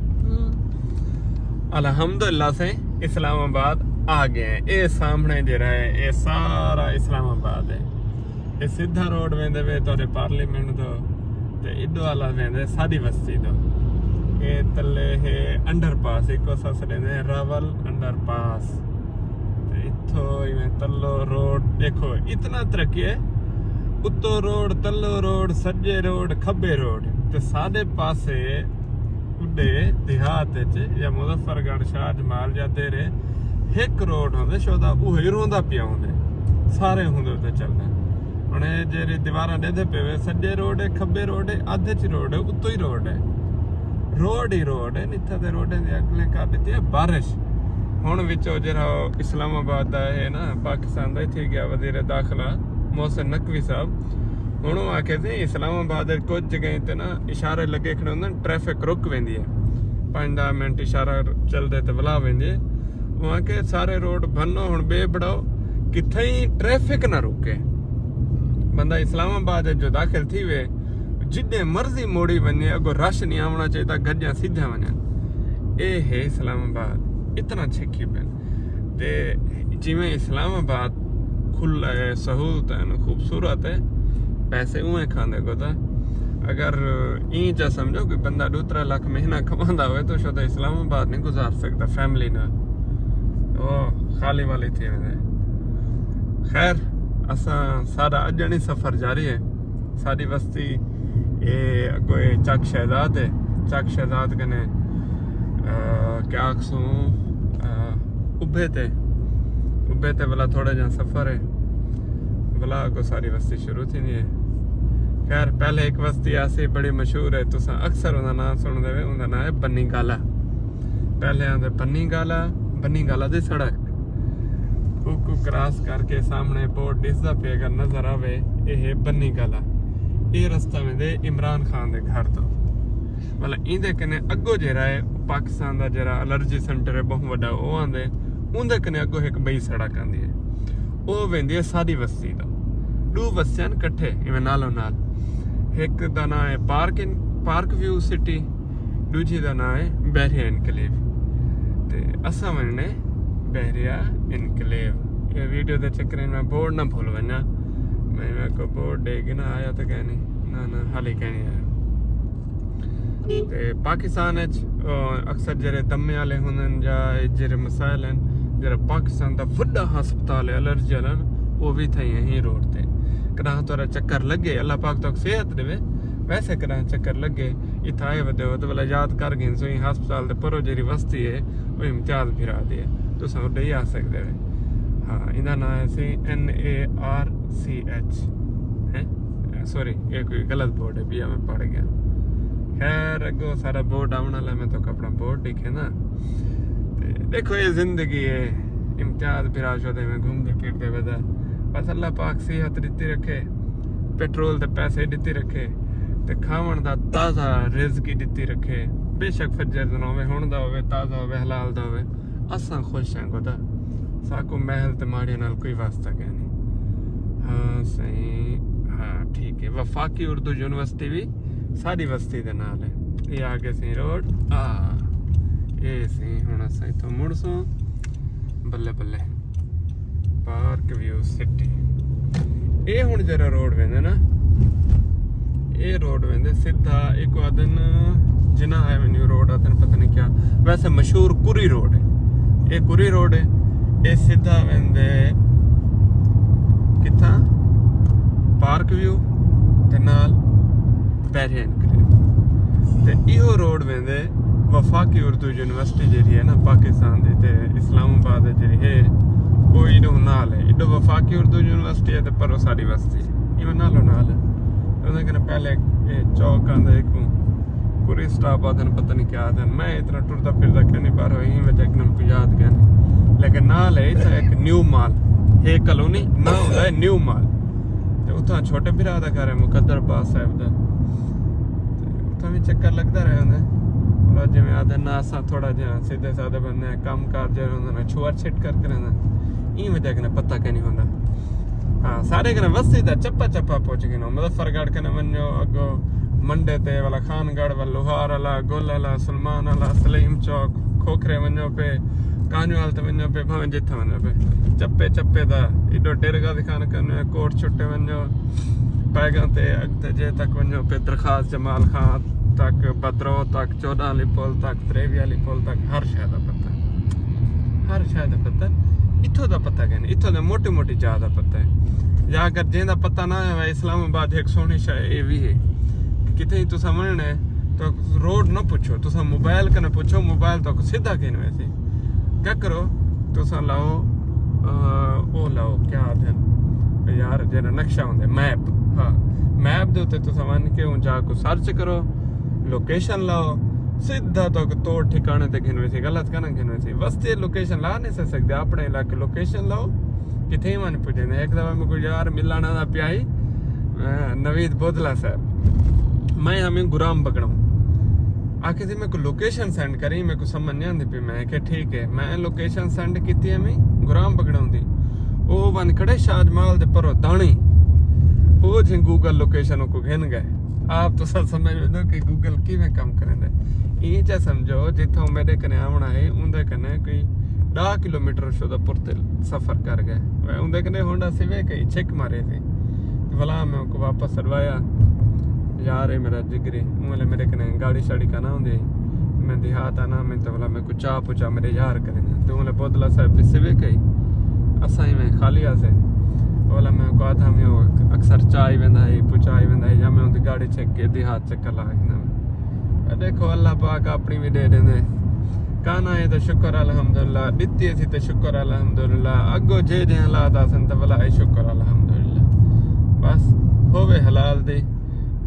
الحمدللہ سے اسلام آباد آ ڳئے ہیں۔ اے سامݨے جیڑھا ہے، اے سارا اسلام آباد ہے۔ اے سدھا روڈ ویندے وے تہاݙے پارلیمنٹ دو، تے ایݙو والا ویندے ساݙی وستی دو۔ اے تلے ہے انڈر پاس، ایکوں اساں سݙیندے ہیں راول انڈر پاس۔ تے اتھوں ایویں تلو روڈ ݙیکھو، اتنا ترقی ہے، اتوں روڈ، تلو روڈ، سڄے روڈ، کھٻے روڈ۔ تے ساݙے پاسے اݙے دیہات اچ یا مظفر گڑھ، شاہ جمال یا دیرے ہک روڈ ہوندے، شودا اوہی روندا پیا ہوندے، سارے ہوندے اتے چلدے۔ ہݨ اے جیڑھی دیواراں ݙیہدے پئے وے، سڄے روڈ ہے، کھٻے روڈ ہے، ادھ اچ روڈ ہے، اتوں ہی روڈ ہے۔ روڈ ہی روڈ ہے، اتھاں دے روڈیں دی اڳلے کر ݙتی ہے بارش۔ ہݨ وچوں جیڑھا اسلام آباد دا ہے نا، پاکستان دا، اتھے ڳیا وزیر داخلہ محسن نقوی صاحب، ہݨ او آکھے سی اسلام آباد دے کجھ جگہیں تے نا اشارے لڳے کھڑے ہوندن، ٹریفک رک ویندی ہے، پنج ݙاہ منٹ اشارہ چلدے تے ولا ویندی ہے۔ او آکھے سارے روڈ بھنو، ہݨ ٻئے بݨاؤ، کتھائیں ٹریفک نہ رکے۔ بندہ اسلام آباد جو داخل تھی وے، جݙے مرضی موڑی ونڄے، اڳوں رش نہیں آوݨا چاہیدا، گݙیاں سدھیاں ونڄن۔ اے ہے اسلام آباد، اتنا چھکی پن۔ تے جیویں اسلام آباد کھلا ہے، سہولت ہے، خوبصورت ہے، پیسے اوئیں کھاندے کو تا۔ اگر ایں چا سمجھو کہ بندہ ݙو ترے لکھ مہینہ کماندا ہوئے تو شاید اسلام آباد نہیں گزار سکدا فیملی نال، او خالی والی تھی ویندے۔ خیر، اساں، ساݙا اڄݨ ہی سفر جاری ہے۔ ساݙی وستی اے اڳوں اے چک شہزاد ہے، چک شہزاد کنے، آ، کیا آکھسوں، آ، ابھے تے، ابھے تے ولا تھوڑا جہاں سفر ہے، ولا اڳوں ساݙی وستی شروع تھیندی ہے۔ خیر، پہلے ہک وستی آسی بڑی مشہور ہے، تساں اکثر اوندا ناں سݨدے وے، اوندا ناں ہے بنی گالا۔ پہلے آندے بنی گالا، بنی گالا دی سڑک، اوکوں کراس کر کے سامݨے بورڈ ݙسدا پئے، اگر نظر آوے، اے ہے بنی گالا۔ اے رستہ ویندے عمران خان دے گھر توں۔ مطلب ایندے کنے اڳوں جیڑھا ہے پاکستان دا جیڑھا الرجی سینٹر ہے ٻہوں وݙا، او آندے، اوندے کنے اڳوں ہک ٻئی سڑک آندی ہے، او ویندی ہے ساݙی وستی توں۔ ݙو وستیاں کٹھے ایویں نالوں نال، ہک دا ناں ہے پارک ان-، پارک ویو سٹی، ݙوجھی دا ناں ہے بحریہ انکلیو۔ تے اساں ونڄݨے بحریہ انکلیو۔ اے ویڈیو دے چکریں میں بورڈ نہ بھل ونڄاں۔ میں، میں کو بورڈ ݙے کے نہ آیا تے کہیں نہیں۔ نہ، نہ، حالی کہیں نہیں آیا۔ تے پاکستان اچ، آ، اکثر جیڑھے دمے والے ہوندن یا جیڑھے مسائل ہن، جیڑھا پاکستان دا وݙا ہسپتال ہے الرجی والا نا، او وی تھئی ہے ہی روڈ تے۔ کݙاں تہاݙا چکر لڳے، اللہ پاک تہاکوں صحت ݙیوے، ویسے کݙاں چکر لڳے، اتھاں آئے ودے ہو تے ولا یاد کر گھنسوں، ایں ہسپتال دے پرو جیڑھی وستی ہے، او امتیاز بھرا دی ہے۔ تساں اݙے ہی آ سڳدے وے۔ ہاں، ایندا ناں ہے سی این اے آر سی ایچ۔ ہیں؟ سوری، اے کوئی غلط بورڈ ہے، پیا میں پڑھ ڳیا۔ خیر، اڳوں سارا بورڈ آوݨ والا، میں تہاکوں اپݨا بورڈ ݙکھینداں۔ تے ݙیکھو، اے زندگی ہے، امتیاز بھرا شودے میں گھومدے پھردے ودا۔ بس اللہ پاک صحت ݙتی رکھے، پیٹرول دے پیسے ݙتی رکھے، تے کھاوݨ دا تازہ رزق ہی ݙتی رکھے۔ بے شک فجر دا نہ ہووے، ہݨ دا ہووے، تازہ ہووے، حلال دا ہووے، اساں خوش ہیں خدا، ساکوں محل تے ماڑیاں نال کوئی واسطہ کائنی۔ ہاں سائیں، ہاں ٹھیک ہے۔ وفاقی اردو یونیورسٹی وی ساݙی وستی دے نال ہے۔ اے آ گئے سئیں روڈ۔ آ، اے سئیں ہݨ اساں اتھوں مڑسوں۔ بلے بلے۔ پارک ویو سٹی۔ اے ہݨ جیڑھا روڈ ویندے نا، اے روڈ ویندے سدھا، ایکوں آہدن جناح ایونیو روڈ آہدن، پتہ نہیں کیا۔ ویسے مشہور کری روڈ ہے۔ اے کری روڈ ہے۔ اے سدھا ویندے کتھاں؟ پارک ویو تے نال بحریہ انکلیو۔ تے ایہو روڈ ویندے وفاقی اردو یونیورسٹی جیڑھی ہے نا پاکستان دی، تے اسلام آباد جیڑھی ہے، او ایݙوں نال ہے۔ ایݙو وفاقی اردو یونیورسٹی ہے تے پرو ساݙی وستی ہے، ایویں نالوں نال ہے۔ تے انہاں کنے پہلے اے چوک آندے، ایکوں کری سٹاپ آہدن، پتہ نہیں کیا آہدن۔ میں اتنا ٹردا پھردا کینی، پر ایں وجہ کنے مکوں یاد کینی۔ لیکن نال ہے اتھاں ایک نیو مال، ہے کالونی، ناں ہوندا ہے نیو مال۔ تے اتھاں چھوٹے بھرا دا گھر ہے، مقدر عباس صاحب دا۔ تے اتھاں وی چکر لڳدا رہے ہوندے۔ اور جیویں آہدے نا، اساں تھوڑا جیہاں سدھے سادے بندے ہیں، کم کار جیڑھے ہوندے نے، چھوار چھٹ کر کے رہندے۔ ایں وجہ کنے پتہ کینی ہوندا۔ ہاں، سارے کنے وستی دا چپا چپا پہنچ گھنو۔ مظفر گڑھ کنے ونڄو، اڳوں منڈے تے والا، خان گڑھ والا، لوہار والا، گل والا، سلمان والا، سلیم چوک، کھوکھرے ونڄو پئے، کانجوال تے ونڄو پئے، بھاویں جتھاں ونڄو پئے، چپے چپے دا۔ ایݙو ڈیرہ غازی خان کنے، کوٹ چھٹے ونڄو، پیگاں تے اڳتے جے تک ونڄو پئے، درخواست جمال خان تک، بدرو تک، چوݙاں والی پل تک، تریوی والی پل تک، ہر شے دا پتہ۔ ہر شے دا پتہ۔ اتھوں دا پتہ کائنی، اتھوں دے موٹی موٹی جاہ دا پتہ ہے۔ یا اگر جیں دا پتہ نہ ہووے، اسلام آباد ہک سوہݨی شے اے وی ہے کہ کتھیں تساں ونڄݨے تو روڈ نہ پچھو، تساں موبائل کنے پچھو، موبائل تہاکوں سدھا گھن ویسی۔ کیا کرو؟ تساں لاؤ، آ، او لاؤ، کیا آہدن یار، جیڑھا نقشہ ہوندے، میپ۔ ہاں، میپ دے اتے تساں ونڄ کے اوں جاہ کوں سرچ کرو، لوکیشن لاؤ، سدھا تہاکوں توڑ ٹھکاݨے تے گھن ویسی، غلط کائنی گھن ویسی۔ وستی لوکیشن لا نہیں سڳدے، اپݨے علاقے لوکیشن لاؤ، کتھیں ونڄ پڄیندے۔ ہک دفعہ میکوں یار ملݨ آندا پیا ہئی، اے، نوید بودلا صاحب، میں ہمیں گرام بگڑوں۔ آکھے سی میکوں لوکیشن سینڈ کریں، میکوں سمجھ نہیں آندی پئی۔ میں آکھیا ٹھیک ہے، میں لوکیشن سینڈ کیتی ہمیں گرام بگڑوں دی۔ او ونڄ کھڑے شاہ جمال دے پرو داݨی، او جیں گوگل لوکیشن کوں گھن ڳئے۔ آپ تساں سمجھ ویندو کہ گوگل کیویں کم کریندے۔ ایں چا سمجھو، جتھوں میݙے کنے آوݨا ہے، اوندے کنے کوئی ݙاہ کلومیٹر شو دا پرتل سفر کر ڳئے۔ میں اوندے کنے ہونڈا سویک ہئی، چھک مارے سی۔ تے ولا میں اونکوں واپس سݙوایا۔ یار ہے میرا جگری، اوں ویلے میݙے کنے گاڑی شاڑی کائنی ہوندی ہئی۔ میں دیہات آنا، میں تے ولا میکوں چا پچا میݙے یار کریندے۔ تے اوں ویلے بودلا صاحب بھی سویک ہئی، اساں ایویں خالی ہاسے۔ ولا میں اونکوں آہدا، میں او اکثر چا ہی ویندا ہئی، پچا ہی ویندا ہئی، یا میں اوندی گاڑی چھک کے دیہات چکر لا گھندا میں۔ اے ݙیکھو، اللہ پاک اپݨی وی ݙے ݙیندے۔ کائنی ہے تے شکر الحمدللہ، ݙتی اسی تے شکر الحمدللہ، اڳوں جے جے حالات آسن تے ولا اے شکر الحمدللہ۔ بس ہووے حلال دی،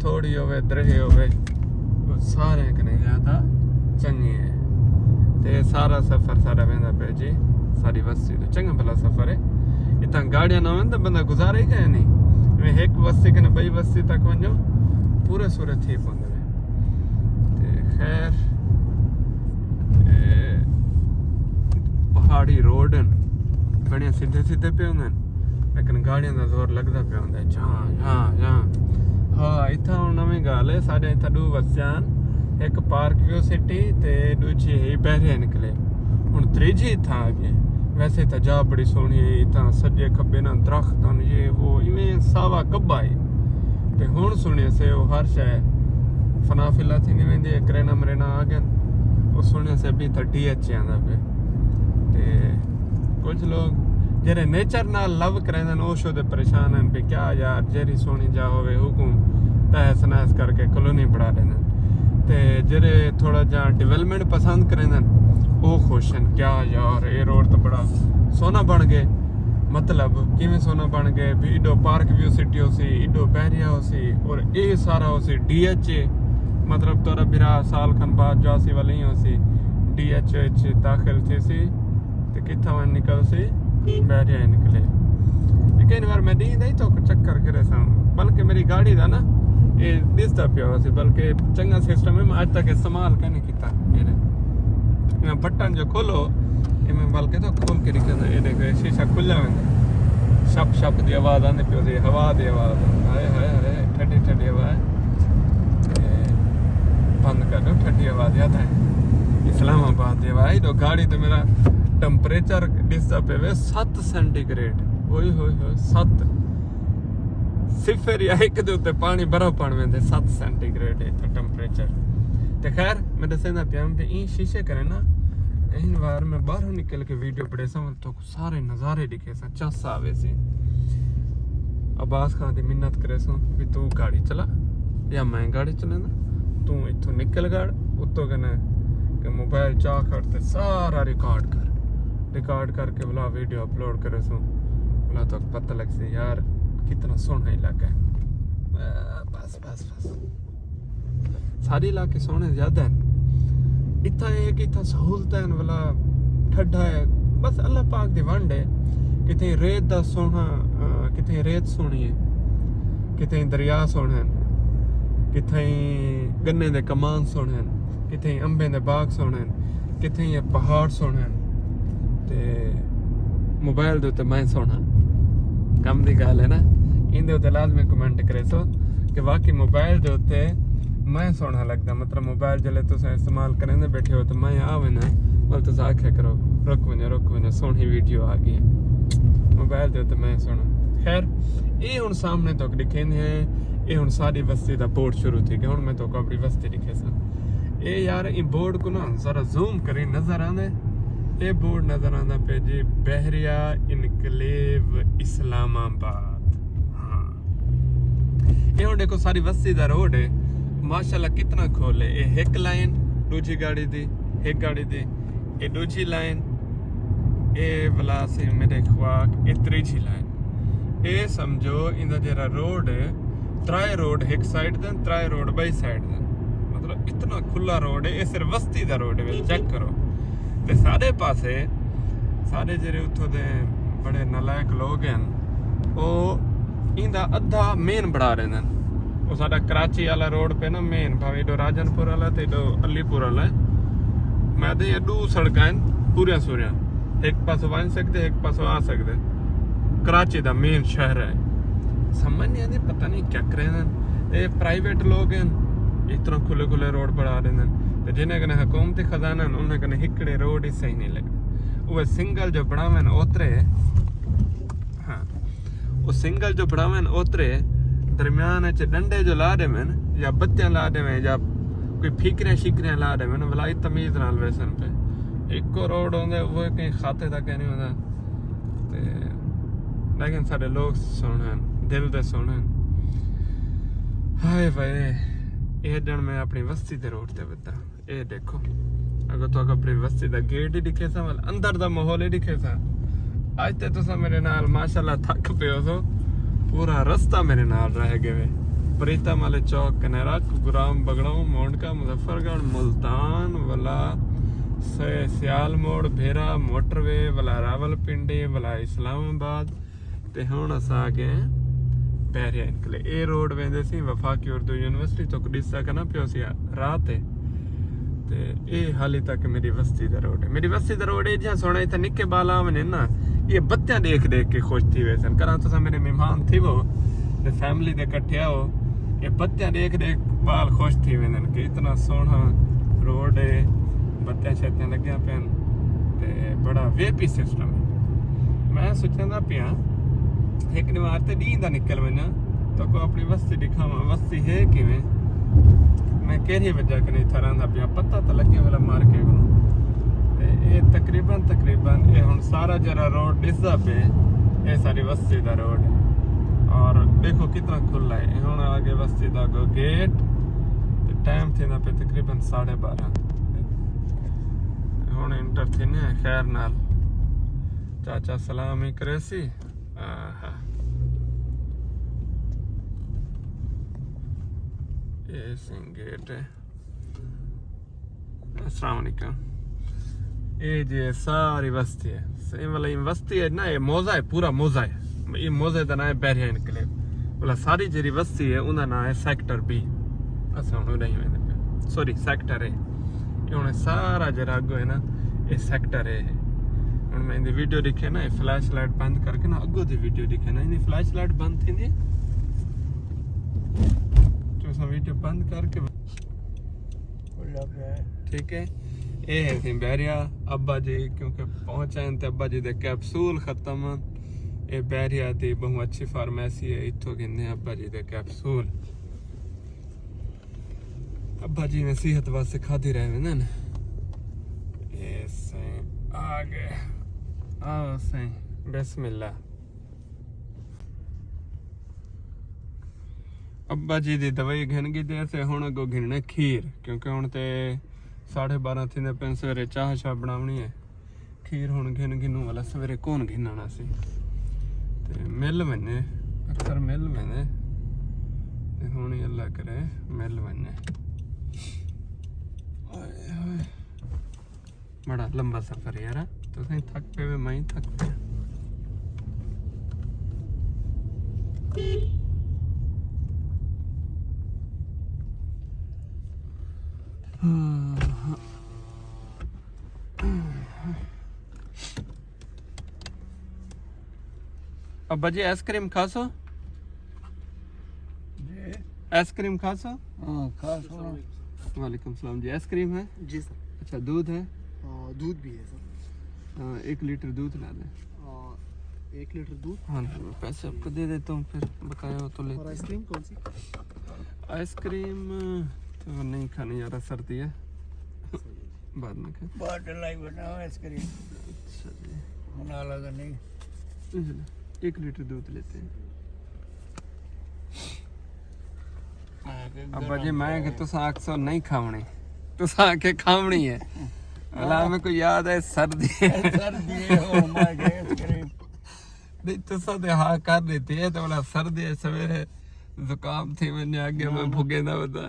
تھوڑی ہووے، درہے ہووے، او سارے کنے زیادہ چنڳی ہے۔ تے سارا سفر ساݙا ویندا پئے جی ساݙی وستی توں، چنڳا بھلا سفر ہے۔ اتھاں گاڑیاں نہ ہوون تاں بندہ گزارے ہی کائنی۔ میں ہک وستی کنے ٻئی وستی تک ونڄو، پورے سورے تھی پوندے۔ تے خیر، اے پہاڑی روڈ ہن، گھݨیاں سدھے سدھے پئے ہوندن، لیکن گاڑیاں دا زور لڳدا پیا ہوندا ہے۔ جھاں، جھاں، جھاں۔ ہاں، اتھاں ہݨ نویں ڳالھ ہے، ساݙے اتھاں ݙو وسیاں ہن، ہک پارک ویو سٹی تے ݙوجھی ہے بحریہ انکلیو۔ ہݨ تریجھی اتھاں آ ڳئی۔ ویسے اتھاں جاہ بڑی سوہݨی ہے، اتھاں سڄے کھٻے نہ درخت ہن، یہ وہ، ایویں ساوا کبا ہے۔ تے ہݨ سݨیسے او ہر شے فنا فلا تھیندی ویندی ہے، کرینا مرینا آ ڳئن۔ او سݨیسے ابھی اتھاں ڈی ایچ اے آندا پئے۔ تے کجھ لوگ جیڑھے نیچر نال لو کریندن، او شو دے پریشان ہن، بھی کیا یار، جیڑھی سوہݨی جاہ ہووے، اوکوں تہس نہس کر کے کالونی بݨا ݙیندن۔ تے جیڑھے تھوڑا جیہاں ڈیولپمنٹ پسند کریندن، او خوش ہن، کیا یار، اے روڈ تاں بڑا سوہݨا بݨ ڳئے۔ مطلب، کیویں سوہݨا بݨ ڳئے، بھی ایݙو پارک ویو سٹی ہوسی، ایݙو بحریہ ہوسی، اور اے سارا ہوسی ڈی ایچ اے۔ مطلب، تہاݙا بھرا سال کھن بعد جو آسی والی ہوسی، ڈی ایچ اے اچ داخل تھیسی۔ تے کتھاں ونڄ نکلسی؟ بحریہ نکلے۔ تے کئی وار میں ݙینہہ دا ہی تاں چکر کریساں، بلکہ میری گاڑی دا نا، اے ݙسدا پیا ہوسی، بلکہ چنڳا سسٹم ہے، میں اڄ تک استعمال کائنی کیتا۔ اے ݙے، میں بٹن جو کھولو، اے میں بلکہ تاں کھول کے ݙکھانداں، اے ݙیکھو، اے شیشہ کھلیا ویندا، شپ شپ دی آواز آندی پئی ہوسی، ہوا دی آواز، ہائے ہائے ہائے، ٹھڈی ٹھڈی ہوا ہے۔ تے بند کر ݙیو، ٹھڈی آواز یاد ہے۔ اسلام آباد دی آواز ݙو، گاڑی تے میرا ٹمپریچر ݙسدا پئے وے ست سینٹی گریڈ۔ اوئے ہوئے ہوئے، ست۔ صفر یا ہک دے اتے پاݨی برف بݨ ویندے، ست سینٹی گریڈ ہے اتھاں ٹمپریچر۔ تے خیر، میں ݙسیندا پیاں کہ ایں شیشے کرے نا، کہیں وار میں باہروں نکل کے ویڈیو بݨیساں، تو سارے نظارے ݙکھیساں، چس آویسی۔ عباس خان دی منت کریسوں بھی توں گاڑی چلا یا میں گاڑی چلانا، توں اتھوں نکل گڑ، اتوں کنے کہ موبائل چا کھڑ تے سارا ریکارڈ کر، ریکارڈ کر کے بلا ویڈیو اپلوڈ کریسوں، بلا تو پتہ لگ سی یار کتنا سوہنا علاقہ ہے۔ آ، بس بس بس۔ سارے علاقے سوہنے زیادہ ہیں۔ اتھاں اے ہے کہ اتھاں سہولتاں ہیں، ولا ٹھڈا ہے۔ بس اللہ پاک دی ونڈ ہے۔ کتھیں ریت دا سوہنا، آ، کتھیں ریت سوہنی ہے، کتھیں دریا سوہنے ہیں، کتھیں گنے دے کمان سوہنے ہیں، کتھیں امبیں دے باغ سوہنے ہیں، کتھیں اے پہاڑ سوہنے ہیں۔ تے موبائل دے اتے میں سوہنا۔ کم دی ڳالھ ہے نا، ایندے اتے لازمی کمنٹ کریسو کہ واقعی موبائل دے اتے میں سوہنا لڳدا۔ مطلب موبائل جلے تساں استعمال کریندے ٻیٹھے ہو تے میں آ وینداں، ول تساں آکھیا کرو، "رک ونڄو، رک ونڄو، سوہݨی ویڈیو آ ڳئی ہے۔" موبائل دے اتے میں سوہنا۔ خیر، اے ہݨ سامݨے تک ݙکھیندے ہیں، اے ہݨ ساݙی وستی دا بورڈ شروع تھی ڳیا۔ ہݨ میں تہاکوں اپݨی وستی ݙکھیساں۔ اے یار، ایں بورڈ کوں نا ذرا زوم کریں، نظر آندے؟ اے بورڈ نظر آندا پئے جی، بحریہ انکلیو اسلام آباد۔ ہاں۔ اے ہݨ ݙیکھو، ساری وستی دا روڈ ہے۔ ماشاءاللہ کتنا کھل ہے۔ اے ہک لائن ݙوجھی گاڑی دی، ہک گاڑی دی۔ اے ݙوجھی لائن، اے ولا سی میرے خواک، اے تریجھی لائن۔ اے سمجھو ایندا جیڑھا روڈ ہے، ترائے روڈ ہک سائیڈ دے، ترائے روڈ ٻئی سائیڈ دے۔ مطلب اتنا کھلا روڈ ہے، اے صرف وستی دا روڈ ہے، چیک کرو۔ تے سارے پاسے، سارے جیڑھے اتھوں دے بڑے نالائق لوگ ہیں، او ایندا ادھا مین بݨا رہے ہیں۔ او ساݙا کراچی والا روڈ پئے نا مین، بھاویں ایݙو راجن پور والا تے ایݙو علی پور والا ہے۔ میں تے اے ݙو سڑکاں ہیں پوریاں سوریاں، ہک پاسوں ونڄ سڳدے، ہک پاسوں آ سڳدے۔ کراچی دا مین شہر ہے۔ سمجھ نہیں آندی، پتہ نہیں کیا کرے ہیں۔ اے پرائیویٹ لوگ ہیں، اتنا کھلے کھلے روڈ بݨا رہے ہیں۔ تے جنہیں کنے حکومتی خزانہ ہیں، انہیں کنے ہکڑے روڈ ہی صحیح نہیں لڳدے۔ او سنگل جو بݨاوے نا اوترے، ہاں، او سنگل جو بݨاوے نا اوترے، درمیان وچ ݙنڈے جو لا ݙیوے نا، یا بتیاں لا ݙیوے، یا کوئی پھیکریاں شیکریاں لا ݙیوے نا، ولا تمیز نال ویسن پئے۔ ہکو روڈ ہوندے، او کہیں خاتے دا کہیں نہیں ہوندا۔ تے لیکن ساݙے لوگ سوہݨے ہیں، دل دے سوہݨے ہیں۔ ہائے وائے، اے ڄݨ میں اپݨی وستی دے روڈ تے وداں۔ اے ݙیکھو، اگر تہاکوں اپݨی وستی دا گیٹ ہی ݙکھیساں، ول اندر دا ماحول ہی ݙکھیساں۔ اڄ تے تساں میرے نال ماشاءاللہ تھک پئے ہوسو، پورا رستہ میرے نال رہ ڳئے۔ پریتم والے چوک، کنیرک، گرام بگڑاؤں، مونڈکا، مظفر گڑھ، ملتان، ولا سے-، سیال موڑ، بھیرا، موٹر وے، ولا راولپنڈی، ولا اسلام آباد۔ تے ہݨ اساں آ ڳئے ہیں بحریہ انکلیو۔ اے روڈ ویندے سی وفاقی اردو یونیورسٹی تک، ݙسدا کنا پیو سی راہ تے۔ تے اے حالی تک میری وستی دا روڈ ہے۔ میری وستی دا روڈ ہے جہاں سوہݨا اتھاں نکے ٻال آ ونڄن نا، اے بتیاں ݙیکھ ݙیکھ کے خوش تھی ویسن۔ کراں تساں میرے مہمان تھیوو تے فیملی دے کٹھے آؤ، اے بتیاں ݙیکھ ݙیکھ ٻال خوش تھی ویندن کہ اتنا سوہݨا روڈ ہے، بتیاں شتیاں لڳیاں پئن تے بڑا وی آئی پی سسٹم ہے۔ میں سوچیندا پیاں ہک ݙینہوار تے ݙینہہ دا نکل ونڄاں، تہاکوں اپݨی وستی ݙکھاواں، وستی ہے کیویں، میں کیڑھی وجہ کنیں اتھاں رہندا پیاں، پتہ تاں لڳے ولا مر کے کوں۔ تے اے تقریباً، تقریباً اے ہݨ سارا جیڑھا روڈ ݙسدا پئے، اے ساری وستی دا روڈ ہے۔ اور ݙیکھو کتنا کھلا ہے۔ اے ہݨ آ ڳئے وستی دا اڳوں گیٹ، تے ٹائم تھیندا پئے تقریباً ساڑھے بارہ۔ ہݨ انٹر تھیندے ہیں خیر نال۔ چاچا سلام ہی کریسی۔ آہا۔ اے سئیں گیٹ ہے۔ السلام علیکم۔ اے جی ساری وستی ہے۔ سئیں والا اے وستی ہے نا، اے موزہ ہے، پورا موزہ ہے۔ اے موزے دا ناں ہے بحریہ انکلیو۔ والا ساری جیڑھی وستی ہے، اوندا ناں ہے سیکٹر بی۔ اساں ہݨ اݙاہیں ویندے پئے۔ سوری، سیکٹر اے۔ اے ہݨ سارا جیڑھا اڳوں ہے نا، اے سیکٹر اے ہے۔ ہݨ میں ایندی ویڈیو ݙکھے نا، اے فلیش لائٹ بند کر کے نا، اڳوں دی ویڈیو ݙکھے نا، ایندی فلیش لائٹ بند تھیندی ہے۔ تساں ویڈیو بند کر کے ٹھیک ہے۔ اے ہے سی بحریہ۔ ابا جی کیونکہ پہنچ آئے تے ابا جی دے کیپسول ختم ہن۔ اے بحریہ دی بہوں اچھی فارمیسی ہے، اتھوں گھندے ابا جی دے کیپسول۔ ابا جی نصیحت واسطے کھادی رہے ویندے نے۔ اے سائیں آ گئے۔ آؤ سائیں، بسم اللہ۔ ابا جی دی دوائی گھن گھدے سے، ہن اگوں گھننے کھیر، کیونکہ ہن تے ساڑھے بارہ تھیندے پئن، سویرے چاہ شاہ بناونی ہے۔ کھیر ہن گھن گھنوں والا، سویرے کون گھننا سی؟ تے مل ویندے، اکثر مل ویندے۔ تے ہن اللہ کرے مل ویندے۔ آئے ہائے۔ بڑا لمبا سفر یار، تسیں تھک پے وے، میں تھک پیا۔ ابا جی آئس کریم کھاسو؟ جی۔ آئس کریم کھاسو؟ ہاں، کھاسو۔ وعلیکم السلام جی، آئس کریم ہے؟ جی سر۔ اچھا، دودھ ہے؟ ہاں، دودھ بھی ہے سر۔ ہاں، ایک لیٹر دودھ لا دیں۔ آ، ایک لیٹر دودھ؟ ہاں جی، میں پیسے آپ کو دے دیتا ہوں، پھر بقایا ہو تو لیتے اور ہیں۔ آئس کریم کون سی؟ آئس کریم تو نہیں کھانی یار، سردی ہے۔ صحیح ہے۔ بعد میں کھائیں۔ باٹل لائی بنا آئس کریم۔ اچھا جی۔ بنا لا تو نہیں۔ ایک لیٹر دودھ لیتے ہیں۔ ابا جی، میں کہ تساں آکھسو نہیں کھاونی، تساں آکھے کھاونی ہے۔ اللہ میں کو یاد ہے، سردی ہے۔ سردی ہے، او مائی گاڈ، آئس کریم۔ نہیں، تساں تے ہا کر ݙتی ہے، تے ولا سردی ہے، سویرے زکام تھی ونڄے، اڳے میں بھڳیندا ودا۔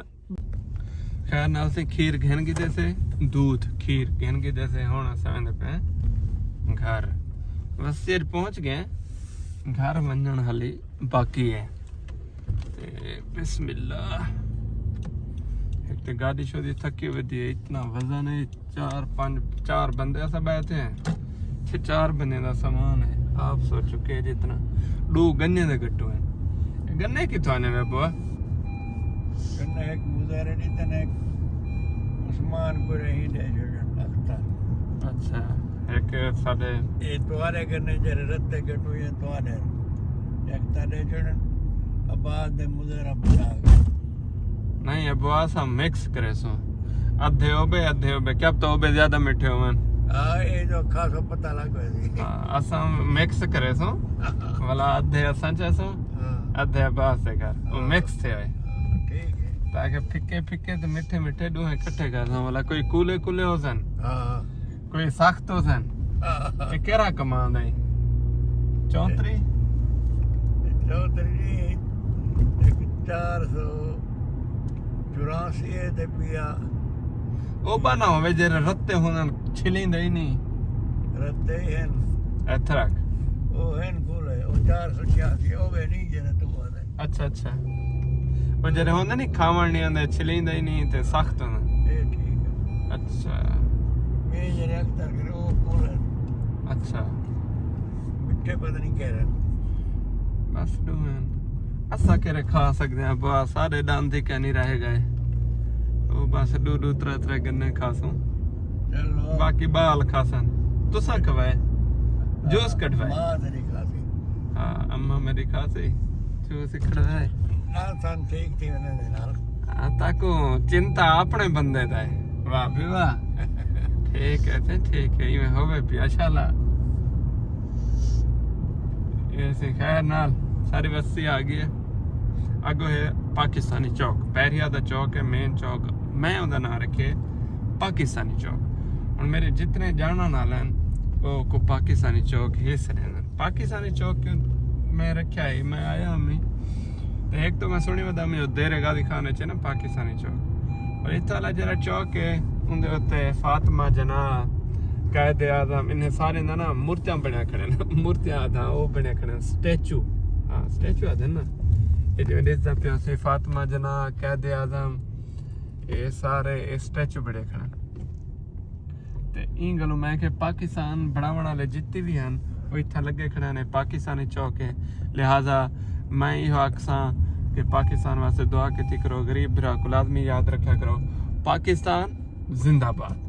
خیر نال، اسی کھیر گھن گھدے سے، دودھ کھیر گھن گھدے سے، ہݨ اساں ویندے پئے گھر۔ بس اڄ پہنچ ڳئے، گھر ونڄݨ ہالی باقی ہے۔ تے بسم اللہ۔ ہک تے گاݙی شودی تھکی ودی ہے، اتنا وزن ہے، چار پنج، چار بندے اساں ٻیٹھے ہیں۔ چھ چار بندے دا سامان ہے، آپ سوچو کہ جتنا ݙو گنے دے گٹو ہیں۔ گنے کتھوں آنے وے بوا؟ گنے ہک مزیر ݙتے نے، ہک عثمان کو رہی ݙے چھوڑن اختر۔ اچھا، ہک ساݙے اے تہاݙے گنے جیڑھے رتے گٹو ہیں تہاݙے، ہک تہاݙے چھوڑن، عباس دے مزیر ابا آ گئے۔ نہیں، ابا اساں مکس کریسوں، ادھے اوبے، ادھے اوبے، کیا پتہ اوبے زیادہ مٹھے ہوون۔ ہاں، اے جو کھاسو پتہ لڳ ویسی۔ ہاں، اساں مکس کریسوں، ولا ادھے اساں چیسوں، ہاں۔ ادھے عباس دے گھر، او ہاں۔ مکس تھئے ہوئے۔ ہاں، ٹھیک ہے۔ تاکہ پھکے پھکے تے مٹھے مٹھے ݙوہیں کٹھے کھاسوں، ولا کوئی کولے کولے ہوسن۔ ہاں۔ کوئی سخت ہوسن۔ ہاں۔ اے کیڑھا کماند ہے؟ چونتری؟ چونتری نہیں، ہک چار سو چوراسی ہے تے پیا۔ او بنا ہووے جیڑھے رتے ہوندن، چھلیندے ہی نہیں۔ رتے ہی ہن۔ ایتھرک۔ او ہن کولے، او چار سو چھیاسی، او وے نہیں جیڑھے توں آندے۔ اچھا، اچھا۔ او جیڑھے ہوندے نہیں، کھاوݨ نہیں آندے، چھلیندے ہی نہیں تے سخت ہوندے۔ اے ٹھیک ہے۔ اچھا۔ اے جیڑھے اختر کرے، او کولے۔ اچھا۔ مٹھے پتہ نہیں کیڑھے۔ بس ݙوہیں۔ اساں کیڑھے کھا سڳدے ہیں، بس سارے ݙند ہی کائنی رہ ڳئے۔ او بس ݙو ݙو ترے ترے گنے کھاسوں۔ چلو۔ باقی ٻال کھاسن۔ تساں کھوائے؟ جوس کڈھوائے؟ ماں تیری کھاسی۔ ہاں، اماں میری کھاسی۔ جوس کڈھوائے۔ نال سن ٹھیک تھی انہاں دے نال۔ ہاں، تاکوں چنتا اپݨے بندے دا ہے۔ واہ بھئی واہ۔ ٹھیک ہے تے ٹھیک ہے، ایویں ہووے پیا، ماشاءاللہ۔ اے سی خیر نال ساری وسی آ ڳئی ہے۔ اڳوں ہے پاکستانی چوک، بحریہ دا چوک ہے، مین چوک، میں اوندا ناں رکھے پاکستانی چوک۔ ہݨ میرے جتنے ڄاݨݨ والے ہن، او کو پاکستانی چوک ہی سݙیندن۔ پاکستانی چوک کیوں میں رکھیا ہے، میں آیا ہم تے ہک تو میں سݨی ودا میں دیر غازی خان اچ ہے نا پاکستانی چوک، اور اتھاں والا جیڑھا چوک ہے، اوندے اتے فاطمہ جناح، قائد اعظم، انہیں سارے دا نا مورتیاں بݨیا کھڑے نے۔ مورتیاں آدھاں، او بݨیا کھڑے نے، سٹیچو۔ ہاں، سٹیچو آدھے نا۔ اے جیویں ݙسدا پیا سی، فاطمہ جناح، قائد اعظم، اے سارے اے سٹیچو بݨے کھڑے نے۔ تے ایں گلوں میں کہ پاکستان بݨاوݨ والے جتنے بھی ہن، او اتھاں لڳے کھڑے نے، پاکستانی چوک ہے۔ لہذا میں ایہو آکھساں کہ پاکستان واسطے دعا کیتی کرو، غریب بھرا کو لازمی یاد رکھیا کرو۔ پاکستان زندہ باد۔